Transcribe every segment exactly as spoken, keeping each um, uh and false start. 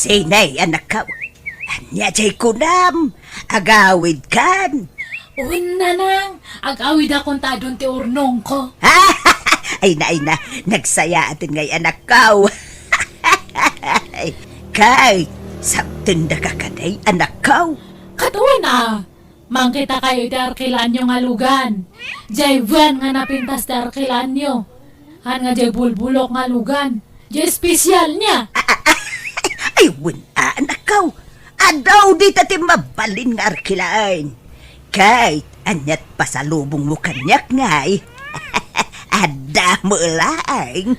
Inay, anakko. Ania jay kunam? Agawidkan? Wen, nanang, agawidakon ta adun ti urnongko. Ay na, ay na, nagsayaaten ngay, anakko. Kay, sabtendaka kadi, anakko. Ket wen a, mangkitakayo iti arkilaanyo nga lugan. Jay wen nga napintas ti arkilaanyo. Haan nga jay bulbulok nga lugan. Jay espesial niya. Ay, wen a, anakko. Adu dita ti mabalin nga arkilaan. Kay, aniat pasalubongmo kaniak ngay? Adda met laeng.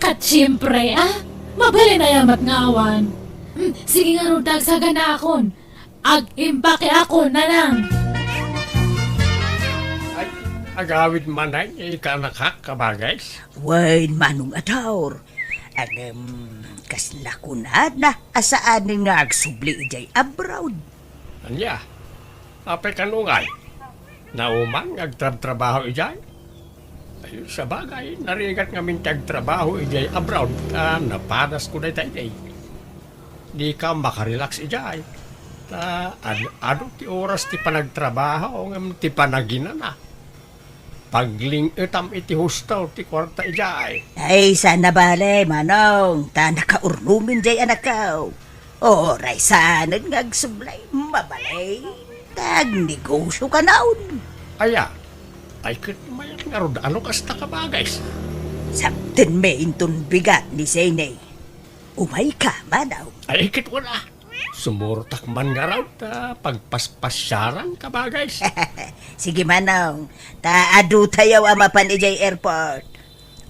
Ket siempre, a, mabalin aya met nga awan. Hmm, sige ngarud, agsaganaakon. Ag-impake ako, nanang. Ay, agawid manen, ikanak, kabagis? Wen, Manong Ador. Ngem, kasla kunana a saanen nga agsubli idiay abroad? Ania? Apay kano ngay? Nauman nga agtrabtrabaho idiay? Ay, sabagay, narigat ngamin ti agtrabaho idiay abroad, ta napadasko dayta idi. Dika makarelax idiay. Ta ad-, adu ti oras ti panagtrabaho ngem ti panaginana. Pagling-etam iti husto ti kuarta idiay. Ay, saan a bale, Manong, ta nakaurnomen jay anakko. Uray saanen nga agsubli, mabalin ta agnegosio kanon. Aya, ay ket mayat ngarud a no kasta kabagis. Sabtenmi inton bigat ni Sene. Umayka, Manong. Ay, ket wala. Sumurtak man ngarud ta pagpaspasiaran kabagis. Sige, Manong, ta adutayo a mapan idiay airport.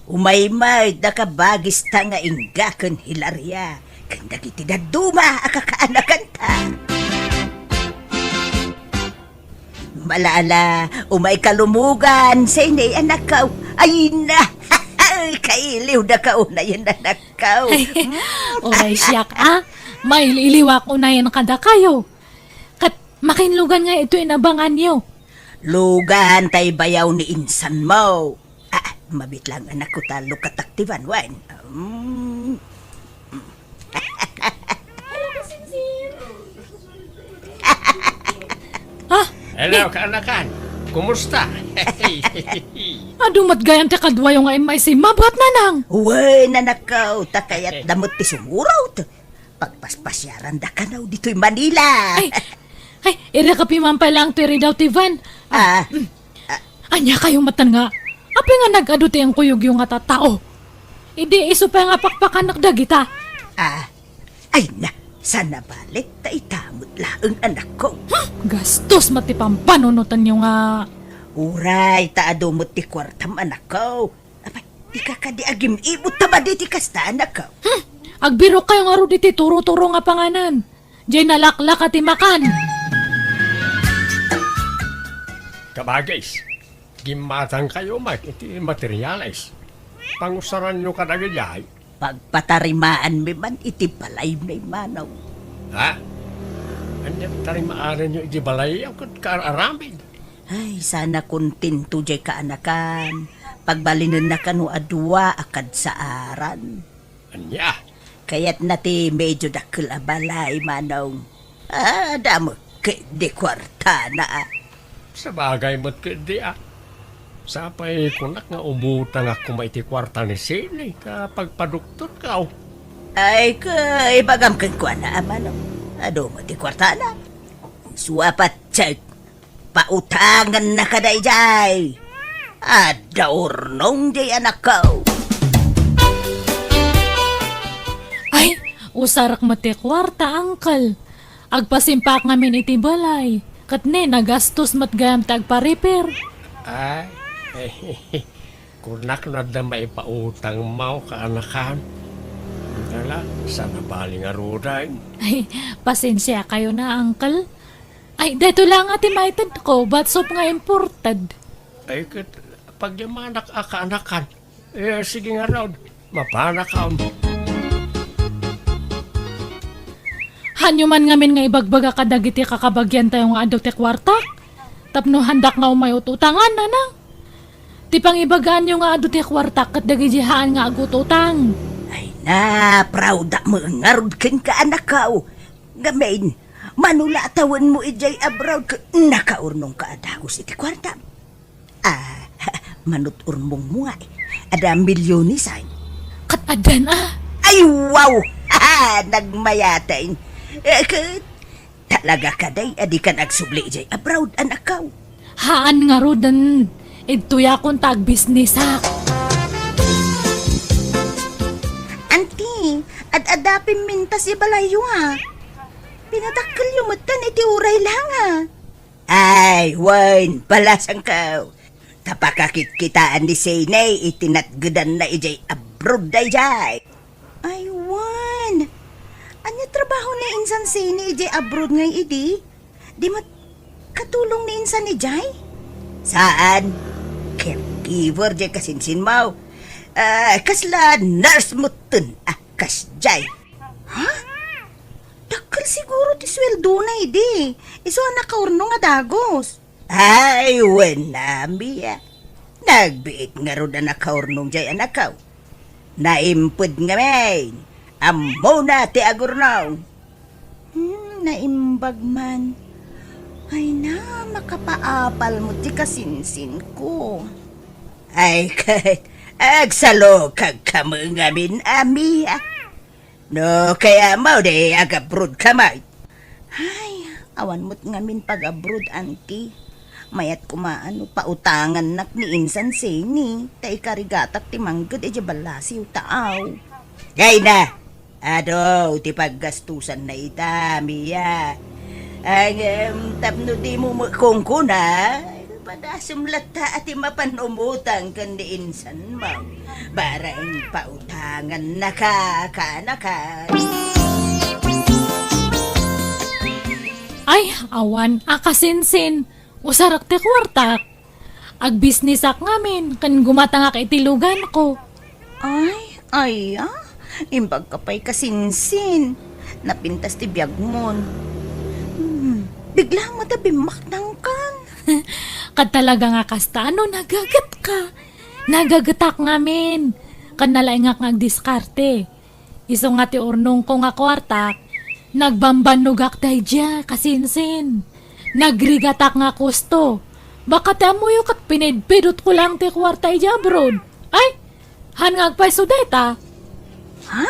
Umay met da kabagista nga Inga ken Hilaria, ken dagiti dadduma a kakaanakanta. Malala, umayka lumugan, Sene, anakko. Ay na, kailiwdaka unayen, anakko. Ay, uray siak, a, maililiwak unayen kadakayo. Ket makinlugan nga itoy inabanganyo. Lugan tay bayaw ni insanmo. A, mabitlang, anakko, ta lukatak ti banwan. Mm. A? Hello, kaanakan. Kumusta? Adu met gayam ti kaduayo nga immaysimmabat, nanang. Wen, anakko, ta kayatda met ti sumurot. Pagpaspasiaranda kano ditoy Manila. Ay, ay, irrek a piman pay laeng ti ridaw ti van. A, mm. A. Ania kayo met nga? Apay nga nag-adu ti inkuyogyo nga tattao? Idi isu pay nga pakpakanak dagita. A, ay na, saan a bale, ta ita met laeng, anakko. Hmm, gastos met ti pampanunotanyo nga. Uray, ta adu met ti kuartam, anakko. Apay, dika kadi agim-imot ta madi ti kasta, anakko? Hmm, agbirok kayo ngarud iti turo-turo nga panganan. Jay nalaklaka ti makan. Kabagis, gimmatangkayo met iti materiales. Pangusaranyo kadagijay? Pagpatarimaanmi man iti balaymi, Manong. Ha? Ania ti tarimaanenyo iti balayyo ket kaar-aramid? Ay, saan a kontento jay kaanakan. Pagbalinenna kano a dua a kadsaaran. Ania? Kayatna ti medio dakkel a balay, Manong. A, adda met ketdi kuartana, a. Sabagay met ketdi, a. Sapay kunak nga umutangak koma iti kuarta ni Sene ta pagpadoktorko. Ay, ket ibagam kenkuana, a, Manong. Adu met ti kuartana. Isu a patse, pautangennaka daydiay. Adda urnong diay, anakko. Ay, usarek met ti kuarta, Uncle. Agpasimpak ngamin iti balay. Ket ne, nagastos met gayam ti agpa-repair. Ay, kunak no adda maipautangmo, kaanakan. Ala, saan a bale ngaruden. Ay, pasensiakayo na, Uncle. Ay, daytoy la nga ti maitedko, batsop nga imported. Ay, ket pagyamanak a kaanakan. Eh, sige ngarud, mapanakon. Haanyo man ngamin nga ibagbaga kadagiti kakabagiantayo nga adu ti kuartak? Tapno haandak nga umay ut-utangan, nanang. Ti pangibagaanyo nga adu ti kuartak ket dagiti haan nga agututang. Ay, Na, proud-ak met ngarud kenka, anakko. Ngamin, mano la a tawenmo idiay abroad ket nakaurnongka a dagus iti kuartam. Ah, manut-urmongmo nga, adda milyones, ay. Ket addan, a? Ay, wow! Nagmayat, ay. Eh, ket talaga kadi a dikan agsubli idiay abroad, anakko? Haan ngaruden, idtoyakon ta agbisnesak. Anti, ad-adda pimmintas ibalayyo, a. Pinadakkelyo metten iti uray la nga. Ay, wen, balasangko. Ta pakakitkitaan ni Sene iti natgedanna idiay abroad daydiay. Ay, wen. Ania trabaho ni insan Sene idiay abroad ngay idi? Di met katulong ni insan idiay? Saan. Caregiver diay kasinsinmo. Ah, kasla nurse metten. Ah, kasdiay. Ha? Dakkel siguro ti sueldona idi. Isu a nakaurnong a dagus. Ay, wen a, Mia. Nagbiit ngarud a nakaurnong diay, anakko. Naimped ngamin. Ammona ti agurnong. Hmm, naimbag man. Ay na, makapaapal met ti kasinsinko. Ay, ket, agsalukagka met ngamin a, Mia. No kayatmo, di ag-abroadka met. Ay, awan met ngamin pag-abroad, anti. Mayat koma no pautangannak ni insan Sene, ta ikarigatak ti mangged idiay ballasiw ta aw. Ay na! Adu ti paggastusanna ita, Mia. Ngem, tapno dimo met kunkuna, padasem latta a ti mapan umutang ken ni insan San Mau, bareng pautangannaka, kanakan. Ay, awan a kasinsin. Usarak ti kuartak. Agbisnesak ngamin, ken gumatangak iti luganko. Ay, aya? Imbagka pay kasinsin. Napintas ti biagmon. Hmm, bigla met a bimmaknangkan. Ket talaga nga kasta, ano, nagagetka? Nagagetak ngamin. Ken nalaingak nga agdiskarte. Isu nga ti urnongko nga kuartak, nagbambannogak daydiay, kasinsin. Nagrigatak nga kusto. Baka ti ammoyo ket pinidpidotko lang ti kuarta idiay abroad. Ay, han nga agpayso dayta? Ha?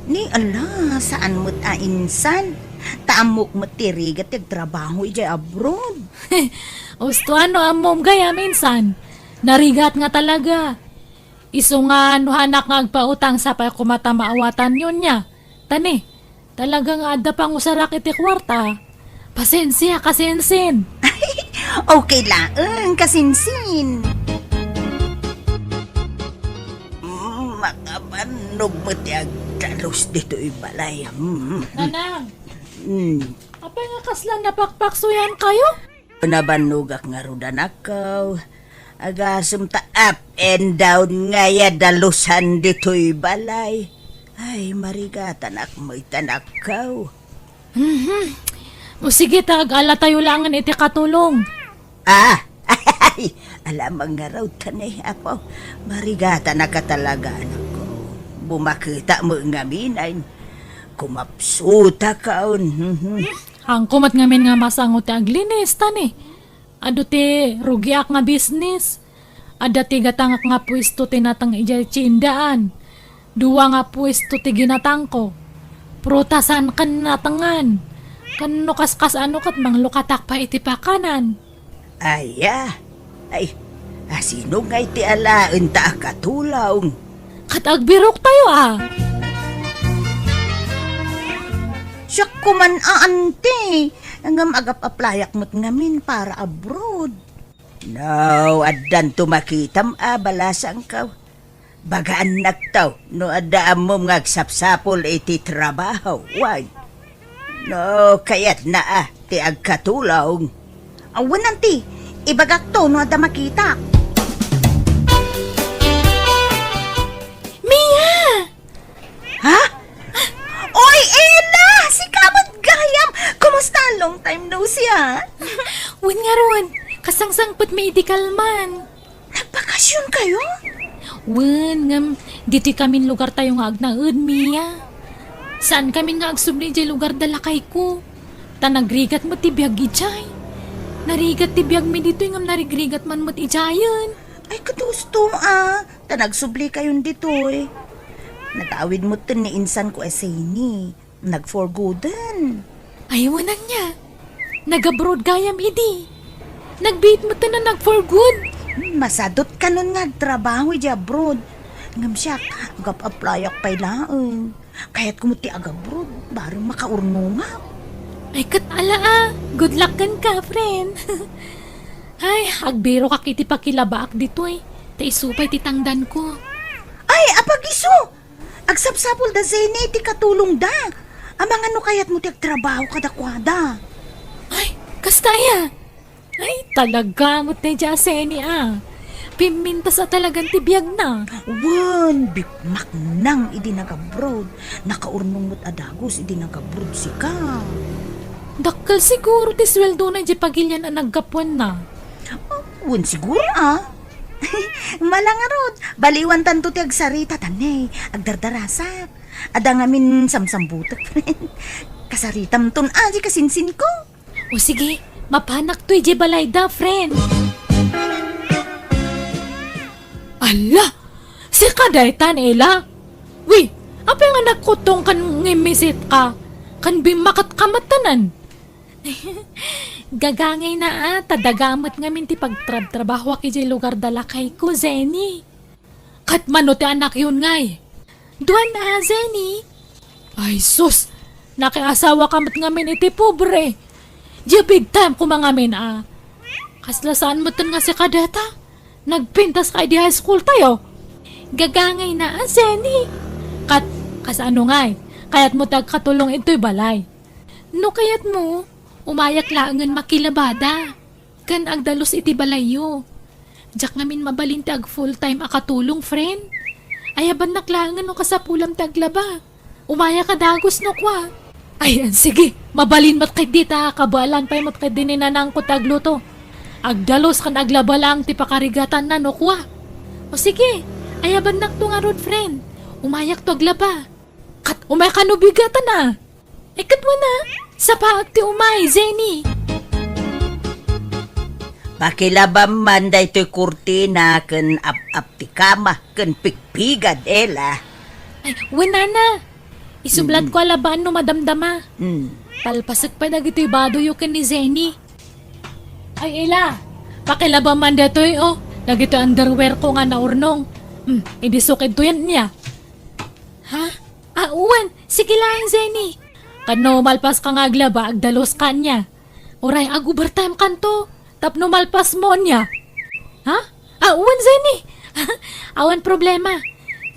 Ni ala, saan met a insan. Ta ammok met ti rigat ti agtrabaho idiay abroad. Usto, ano ammom gayam, insan? Narigat nga talaga. Isu nga no hanak nga agpautang, sapay koma ta maawatanyo nia. Ta ni, talaga nga adda pangusarak iti kuarta. Pasensia, kasinsin. Okay laeng, kasinsin. Mm, makabannog met ti agdalus ditoy balay. Mm. Nanang, mm, apay nga kasla napakpaksuyan kayo? Nabannogak ngarud, anakko. Agasem ta up and down ngay a dalusan ditoy balay. Ay, marigatanak met, anakko. Mhm. O sige, ta ag-alatayo laengen iti katulong. Ah! Ay, alamang ngarud ta ni, Apo. Marigatanak a talaga, anakko. Bumaketak met ngamin, ay, kumapsutakon. Mhm. Haanko met ngamin nga masango ti aglinis, ta ni, adu ti rugiak nga bisnis. Adda ti gatangak nga puesto ti nateng idiay tiendaan. Dua nga puesto ti ginatangko. Prutasan ken natengan. Ken no kaskas-ano ket manglukatak pay iti pakanan. Aya. Ay, asino ngay ti alaenta a katulong? Ket agbiroktayo a. Siak koman a, anti. Ngem agap-applyak met ngamin para abroad. No, addanto makitam a balasangko. Bagaannakto no adda ammom nga agsapsapul iti trabaho, wen? No kayatna a ti agkatulong. Awan, anti, ibagakto no adda makitak. Mia! Ha? Oy, Ella! Sika met gayam! Kumusta? Long time no see, ah. Wen ngarud, kasangsangpetmi idi kalman. Nagbakasyon kayo? Wen, ngem ditoy kamin lugartayo nga agnaed, Mia. Saan kamin nga agsubli idiay lugar da lakayko. Ta nagrigat met ti biag idiay. Narigat ti biagmi ditoy ngem narigrigat man met idiayen. Ay, kadusto, a. Ta nagsubli kayon ditoy. Nagawid met ni insanko a Zeni. Nag-for gooden. Ay, wen ania. Nag-abroad gayam idi. Nagbiit met a nag-for good. Masadot kanon nga agtrabaho idiay abroad. Ngem siak, agap-applyak pay laeng. Kayatko met ti ag-abroad, bareng makaurnongak. Ay, ket ala a. Good luck kenka, friend. Ay, agbirokak iti pakilabaak ditoy. Ta isu pay ti tangdanko. Ay, apag-isu! Agsapsapulda Zeni iti katulongda. Amangan no kayatmo ti agtrabaho kadakuada. Ay, kasta aya? Ay, talaga met daydiay a Zeni a. Pimmintas a talagan ti biagna. Wen, bikmaknang idi nag-abroad. Nakaurnong met a dagus idi nag-abroad sika. Dakkel siguro ti sueldona idiay pagilian a naggapuanna. Wen siguro, a. Mala ngarud, baliwantanto ti agsarita, ta ne, agdardarasak. Adda ngamin samsambutek, friend. Kasaritamton, a, di kasinsinko. O sige, mapanakto idiay balayda, friend. Ala! Sika daytan, Ela? Wi, apay nga nagkutong kan ngimmisit ka? Kan bimmakat ka matanan? Gagangay na a, ta daga met ngamin ti pagtrabtrabahoak idiay lugar da lakayko, Zeni. Ket mano ti anakyon ngay? Duan a, Zeni. Ay sus, nakiasawa ka met ngamin iti pobre. Diay big time koma ngamin a. Kasla saan metten nga sika dayta? Nagpintas ka idi high school tayo? Gagangay na a, Zeni. Kat, kasano ngay? Kayatmo ti agkatulong intoy balay? No kayatmo, umayak laengen makilabada. Ken agdalus iti balayyo. Diak ngamin mabalin ti ag full time a katulong, friend. Ayabannak laengen no kasapulam ti aglaba. Umayak a dagus no kua. Ay, sige, mabalin met ketdi ta kabaelan pay met ketdi ni nanangko ti agluto. Agdalus ken aglaba laeng ti pakarigatanna no kua. O sige, ayabannakto ngarud, friend. Umayakto aglaba. Ket umay kano bigatan a. Ay, ket wen a, sapaek ti umay, Zeni. Pakilabam man daytoy kurtina ken ap-ap ti kama ken pigpigad, Ela. Ay, wen a. Isublatko a labaan no madamdama. Mm. Palpasek pay dagitoy badoyo ken ni Zeni. Ay, Ela, pakilabam man daytoy, o, dagitoy underwear ko nga naurnong. Hmm, idi sukidto yan niya. Ha? A, wen, sige laeng, Zeni. Ket no malpas ka nga aglaba, agdalus ka ania. Uray, ag-overtime kanto. Tapno malpas mo ania. Ha? A, wen, Zeni. Awan problema.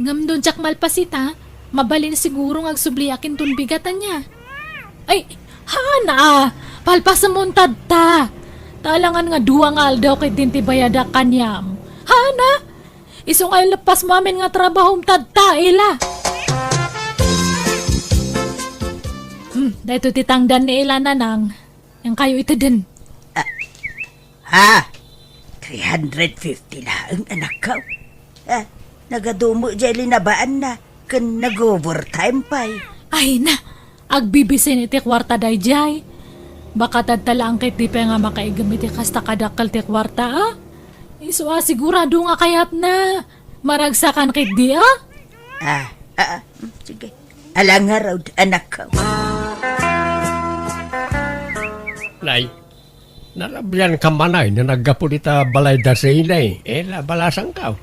Ngem no diak malpas ita, mabalin siguro nga agsubliak inton bigat ania. Ay, haana a. Palpasem mon tadta. Ta alangan nga dua nga aldaw ket din ti bayadak kaniam. Haana? Isu nga ileppas mo amin nga trabahom tadta, Ela. Hmm, daytoy ti tangdan ni Ela, Nanang. Yan kayo iteden. Ah, ha? Three hundred fifty laeng, anakko. Ah, nagadumo diay linabaanna, ken nag-overtime pay. Ay na, agbibisin iti kuarta daydiay. Baka tadta laeng ket di pay nga makaigem iti kasta kadakkel ti kuarta, a? Isu a sigurado nga kayatna. Maragsakan ketdi, a? Ah, ah, ah, mm, sige. Ala ngarud, anakko. Nay, narabian ka manay no naggapu dita balay da Zeni, Ela, balasangko.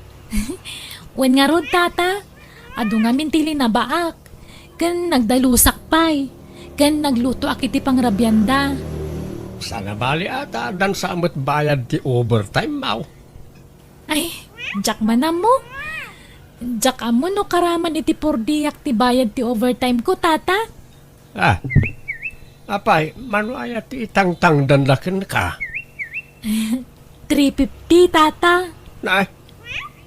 Wen ngarud, tata. Adu ngamin ti linabaak. Ken nagdalusak pay. Ken naglutoak iti pangrabianda. Saan a bali a ta addan sa met bayad ti overtime mo. Ay, diak man ammo. Diak ammo no karaman iti purdiak ti bayad ti overtime ko, tata. Ah, apay, mano aya ti itangtangdanna kenka? Three fifty, tata. Na,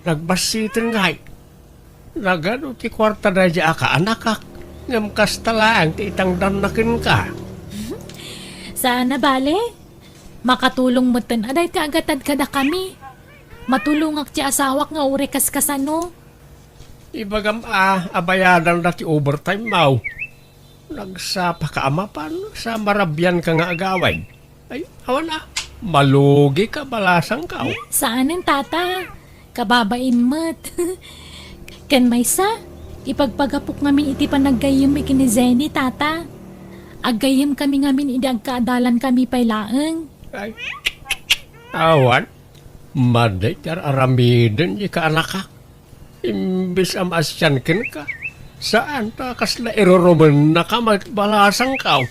nagbassiten ngay. Nagadu ti kuarta daydiay a kaanakak, ngem kasta laeng ti itangdanna kenka. Saan a bale? Makatulong metten a dayta agatad kadakami. Matulongak ti asawak nga uray kaskasano. Ibagam a, abayadanda ti overtime maw. Nagsapaka a mapan, sa marabianka nga agawid. Ay, awan a, malugika, balasangkaw. Saanen, tata. Kababain met. Ken maysa, ipagpagapok ngamin iti panaggayyem ken ni Jenny, tata. Aggayyem kami ngamin idi agkaadalan kami pay laeng. Ay, awan. Madi ti ar-aramiden di kaanakak. Imbes a maasian kenka, saan ta kasla irurumennaka met, balasangkaw.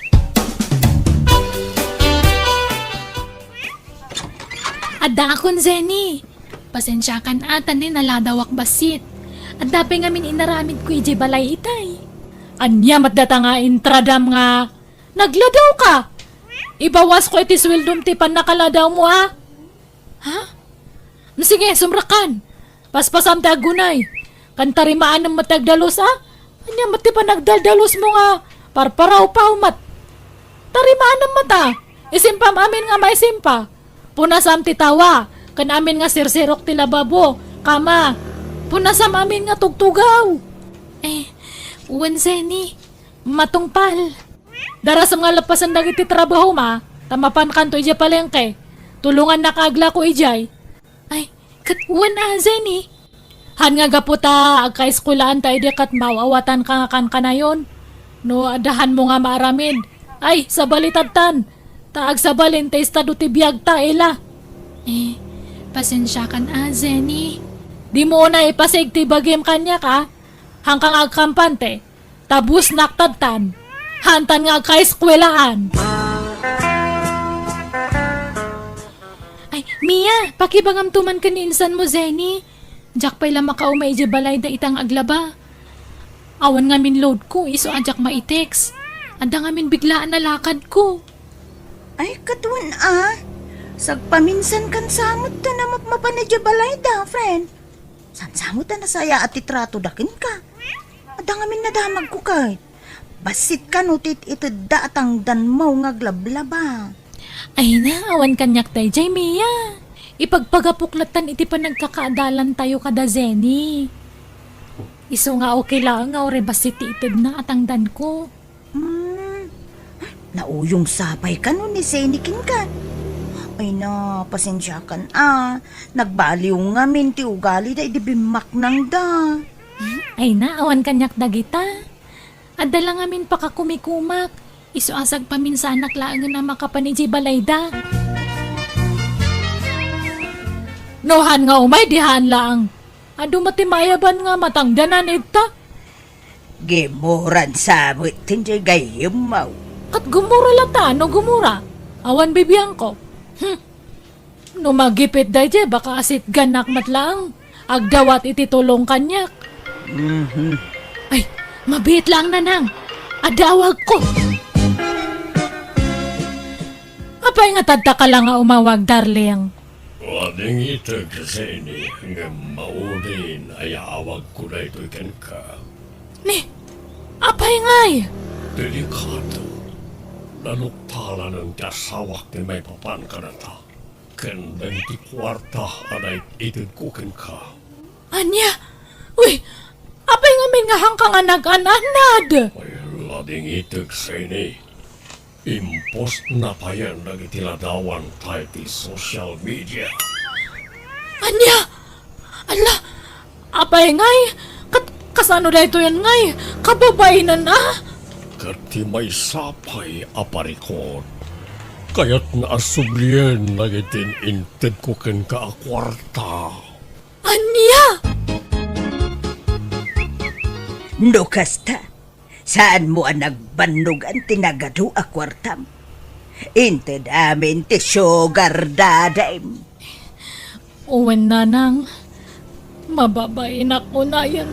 Addaakon, Jenny. Pasensiakan a, ta ni naladawak bassit. Adda pay ngamin inaramidko idiay balay itay. Ania met data nga intradam nga nagladawka? Ibawasko iti sueldom ti pannakaladaw mo, a? Ha? Sige, sumrakan. Paspasam ti agunay. Ken tarimaanem met ti agdalus, a? Ania met ti panagdaldalus mo nga parparawpaw met? Tarimaanem met, a. Isimpam amin nga maisimpa. Punasam ti tawa, ken amin nga sirsirok ti lababo, kama. Punasam amin nga tugtugaw. Eh, wen, Jenny, matungpal. Darasem nga leppasen dagiti trabahom, a, ta mapankanto idiay palengke. Tulongannak nga aglako idiay. Ay, ket wen a, Jenny. Han nga gapu ta agkaeskuelaan ta idi ket maaw-awatanka nga kankanayon. No adda hanmo nga maaramid, ay, sabalitadtan. Ta agsabalin ti estado ti biagta, ila. Eh, pasensiakan a, Jenny. Dimo unay ipasig ti bagim kaniak, a. Hanka nga agkampante. Ta busnak tadtan. Hantan nga agkaeskuelaan. Ay, Mia, pakibagamto man ken ni insan mo, Jenny. Diak pay la makaumay idiay balayda ita nga aglaba. Awan ngamin loadko, isu a diak maitext. Adda ngamin biglaan a lakadko. Ay, ket wen a. Sagpaminsankan sa met ta namapmapan idiay balayda, friend. Saan sa met ta nasayaat ti tratoda kenka. Adda ngamin nadamagko ket. Bassit kano ti it-itedda a tangdanmo nga aglablaba. Ay na, awan kaniak daydiay, Mia. Ipagpagapok lattan iti panagkakaadalantayo kada Jenny. Isu nga okay laeng nga uray bassit ti itedna a tangdanko. Hmm, nauyong sapay kano ni Jenny kenka. Ay na, pasensiakan a. Nagbaliw ngamin ti ugalida idi bimmaknangda. Ay na, awan kaniak dagita. Adda la ngamin pakakumikumak. Isu a sagpaminsanak laengen a makapan idiay balayda. No han nga umay, di han laeng. Adu met ti maayaban nga matangdanan ita. Gimuran sa met ti gayyemmo. Ket gumura lata, no gumura. Awan bibiangko. Hmm. No magipit daydiay, baka asitganak met laeng. Agdawat iti tulong kaniak. Mhm. Ay, mabiit laeng, nanang. Adda awagko. Apay nga tadta ka la nga umawag, darling? Wading itek, Jenny, ngem maudin a yaawagko daytoy kenka. Ni, apay ngay? Delikado. Naluktalanen ti asawak ti maipapan kadata. Ken dagiti kuarta a naititedko kenka. Ania? Uy, apay ngamin nga hanka nga nag-an-anad? Ay, ladingitek, Jenny. Impostna payen dagiti ladawan ta iti social media. Ania? Ala, apay ngay? Kat-, kasano daytoyen ngay? Kababainan a? Ket ti maysa pay a parikut, kayatna a sublien dagiti intedko kenka a kuarta. Ania? No kasta, saanmo a nagbannogan ti nagadu a kuartam? Inted amin ti sugar daddy-m. Wen, nanang, mababainak unayen.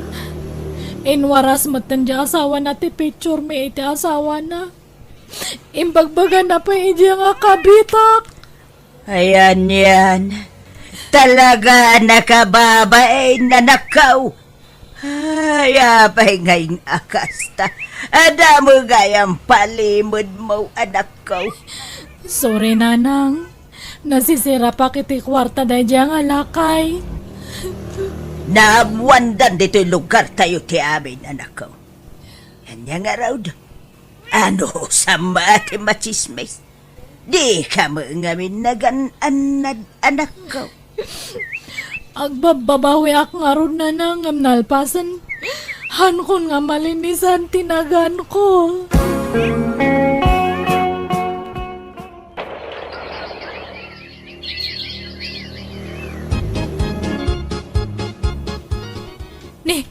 Inwaras metten ti asawana ti picture mi iti asawana. Imbagbagana pay idiay nga kabitak. Ayan yan. Talaga nakababain, anakko. Ay, apay ngay nga kasta? Adda met gayam palimedmo, anakko. Sorry, nanang. Nasisirapak iti kuarta daydiay nga lakay. Naammoandan ditoy lugartayo ti amin, anakko. Ania ngarud? Ano, sama ti machismis? Dika met ngamin nagan-annad, anakko. Agbabbabawiak ngarud, nana, ngem nalpasen. Haankon nga malinisan ti naganko. Ni,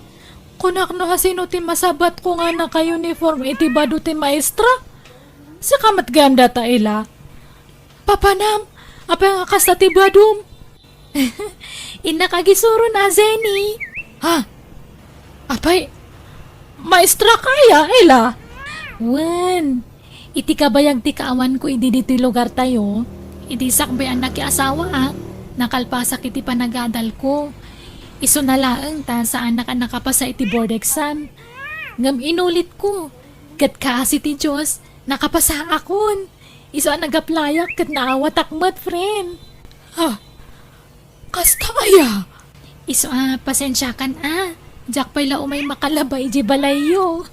kunak no asino ti masabatko nga naka-uniform iti bado ti maestra? Sika met gayam dayta, Ela. Papanam, apay nga kasta ti badom? Innak agisuron a, Jenny. Ha? Apay, maestra ka aya, Ela? Wen, iti kabayag ti kaawanko idi ditoy lugartayo, idi sakbay a nakiasawaak, nakalpasak iti panagadalko. Isuna laeng ta saanak a nakapasa iti board exam. Ngem inulitko, ket kaasi ti Dios, nakapasaakon. Isu a nag-applyak ket naawatak met, friend. Ha? Kasta aya? Isu a pasensiakan a. Diak pay la umay makalaba idiay balayyo.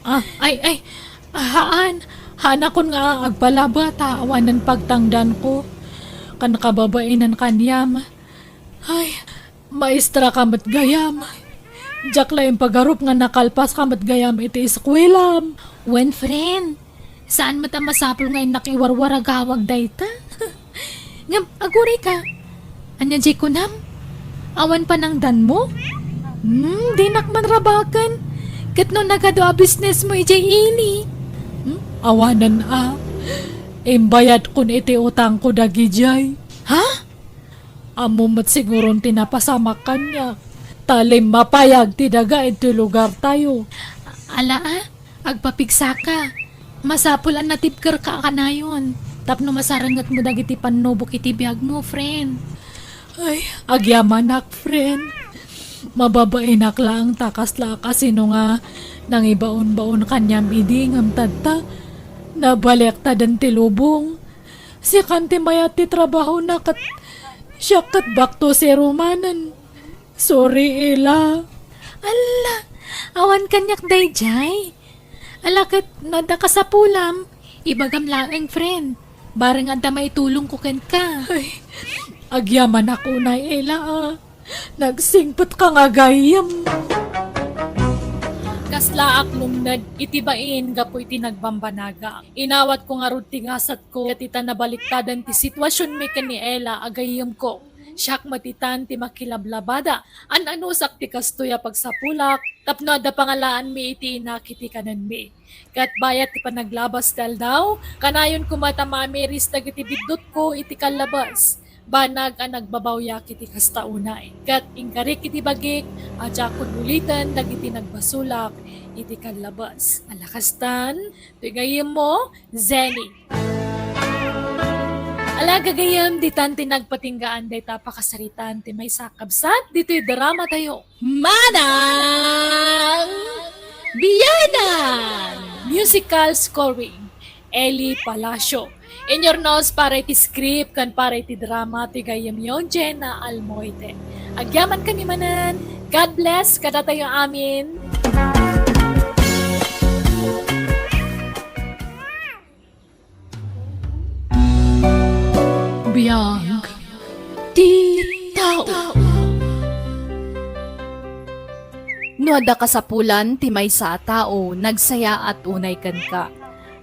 Ah, ay, ay. Haan. Haanakon nga agpalaba ta awanen pagtangdanko. Ken kababainen kaniam. Ay, maestra ka met gayam. Diak la impagarup nga nakalpas ka met gayam iti eskuelam. Wen, friend, saan met a masapul nga innak iwarwaragawag dayta. Ngem, aguray ka. Ania diay kunam? Awan panangdanmo? Hmm, dinak man rabaken. Ket no nagadu a businessmo idiay ili? Hmm, awanen a. Imbayadkon iti utangko dagidiay. Ha? Ammom met siguron ti napasamak kaniak, ta limmapayag ti daga iti lugartayo. Ala a, agpapigsaka. Masapul a natibkerka a kanayon tapno masarengetmo dagiti pannubok iti biagmo, friend. Ay, agyamanak, friend. Mababainak laeng ta kasla a kasino nga nangibaonbaon kaniam idi ngem tatta, nabaliktaden ti lubong. Sikan ti mayat ti trabahona ket siak ket back to zero manen. Sorry, Ela. Alla, awan kaniak daydiay. Ala ket no adda kasapulam, ibagam laeng, friend. Bareng adda maitulongko kenka. Ay, agyamanak unay, Ela, a. Nagsingpetka nga gayyem. Kaslaak lumned iti bain gapu iti nagbambanagak. Inawatko ngarud ti gasatko, ket ita nabaliktadan ti situasionmi ken ni Ela a gayyemko. Siak met itan ti makilablabada. An-anusak ti kastoy a pagsapulak tapno adda pangalaanmi iti inak iti kanenmi. Ket bayat ti panaglabas ti aldaw, kanayon koma ta mamiris dagiti biddutko iti kallabas. Banag a nagbabawyak iti kasta unay. Ket inkarik iti bagik a diakon uliten dagiti nagbasolak iti kallabas. Ala kastan, ti gayyemmo, Zenny. Ala, gagayyem, ditan ti nagpatinggaan dayta a pakasaritaan ti maysa a kabsat ditoy drama tayo. Manang Biyanan! Musical scoring, Eli Palacio. Inyurnos para iti script ken para iti drama ti gayyemyo, Jenna Almoite. Agyamankami manen. God bless kadatayo amin. Biag ti tao. No adda kasapulan ti maysa a tao, nagsayaat unay kenka.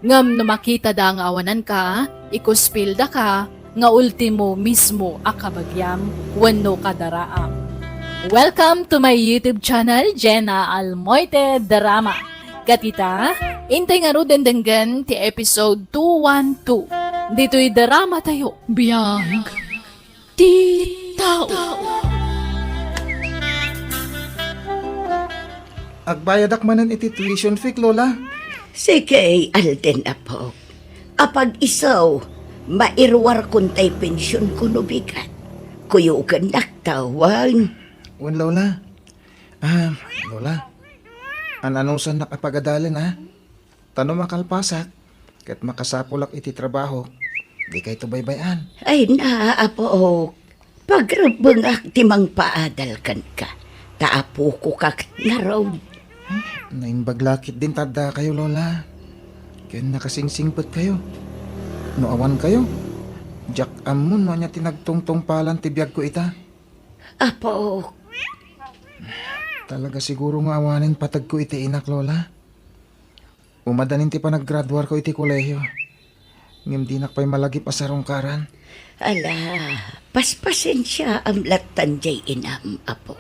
Ngem no makitada nga awananka, ikuspildaka nga ultimo mismo a kabagiam wenno kadaraam. Welcome to my YouTube channel, Jenna Almoite Drama. Ket ita, intay ngaruden denggen ti episode two one two. Ditoy drama tayo. Biag ti tao. Agbayadak manen iti tuition fee, Lola. Sige, Alden, apo. Apag-iso, mairuarkon tay pensionko no bigat. Kuyogennak ta wen. Wen, Lola. Ah, Lola. An-anusannak a pagadalen, a? Ta no makalpasak, ket makasapulak iti trabaho, Dikayto baybay-an. Ay na, Apo. Pagrebbengak ti mangpaadal kenka. Ta apokok ngarud. Naimbag la ketdin ta addakayo, Lola. Ken nakasingsingpetkayo. No awankayo, diak ammo no ania ti nagtungtungpalan ti biagko ita. Apo. Talaga siguro nga awanen pategko iti inak, Lola. Umadanin ti panaggraduarko iti kolehio. Ngem dinak pay malagip a sarungkaran. Ala, paspasensiaam lattan diay inam, Apo.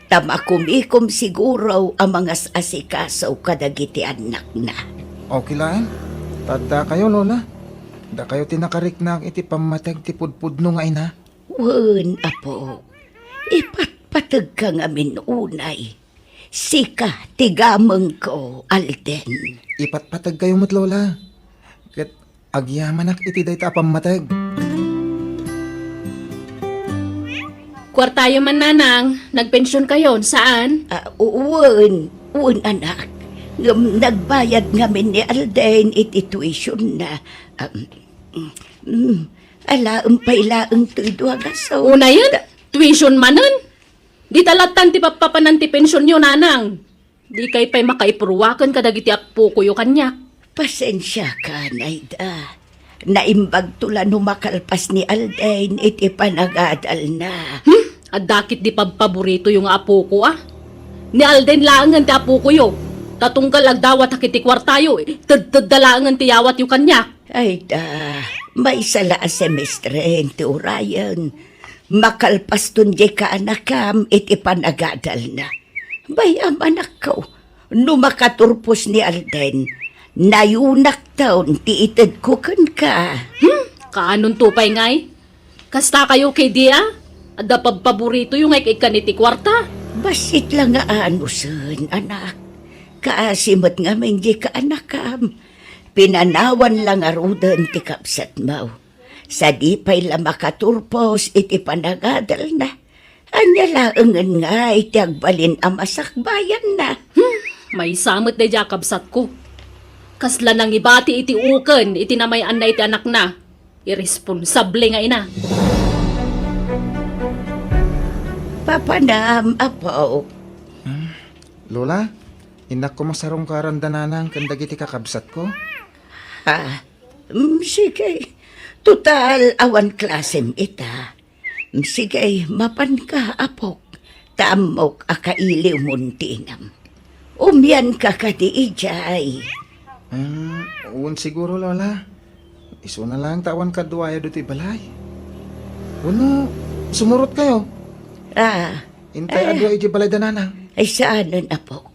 Ta makumikom siguro a mangas-asikaso kadagiti annakna. Okay laeng. Ta addakayo, Lola. Dakayo ti nakariknaak iti pammateg ti pudpudno nga ina. Wen, Apo. Ipatpategka ngamin unay. Sika ti gamengko, Alden. Ipatpategkayo met, Lola. Ket agyamanak iti dayta a pammateg. Kuartayo man, Nanang. Nagpensionkayon, saan? Ah, u-, wen, wen, anak. Ngem nagbayad ngamin ni Alden iti tuition na. Um, mm, alaem pay laeng toy dua nga so. Unayen? Tuition manen? Dita lattan ti pappapanan ti pensionyo, Nanang. Dikay pay makaipruaken kadagiti appokoyo kaniak. Pasensiaka, Naida. Naimbagto la no makalpas ni Alden iti panagadalna. Hmm? Adda ketdi pabpaboritoyo nga apoko, a? Ni Alden laengen ti apokoyo. Ta tunggal agdawat a ket ti kuartayo, tedtedda laengen ti yawatyo kaniak. Ay da, maysa la a semestren ti urayen. Makalpaston diay kaanakam iti panagadalna. Bay-am, anakko, no makaturpos ni Alden, nayunakton ti itedko kenka. Hmm? Kaanonto pay ngay? Kastakayo ketdi a? Adda pabpaboritoyo nga ik-ikkan iti kuarta. Bassit la nga anusen, anak. Kaasi met ngamin diay kaanakam. Pinanawan la ngaruden ti kabsatmo. Sadi pay la makaturpos iti panagadalna. Ania laengen ngay ti agbalin a masakbayanna? Hmm, maysa met daydiay a kabsatko. Kasla nangibati iti uken iti namay-anna iti anakna. Irresponsable nga ina. Papanam, Apo. Hmm, Lola, innak koma sarungkaran da Nanang ken dagiti kakabsatko. Ha? Mm, sige. Total, awan klasem ita. Mm, sige, mapanka, apok. Ta ammok a kailiwmon ti inam. Umianka kadi idiay. Ah, wen siguro, Lola. Isuna laeng ta awan kaduayo ditoy balay. Wenno, sumurotkayo? Ah. Intay a dua idiay balay da Nanang. Ay, saanen, apok.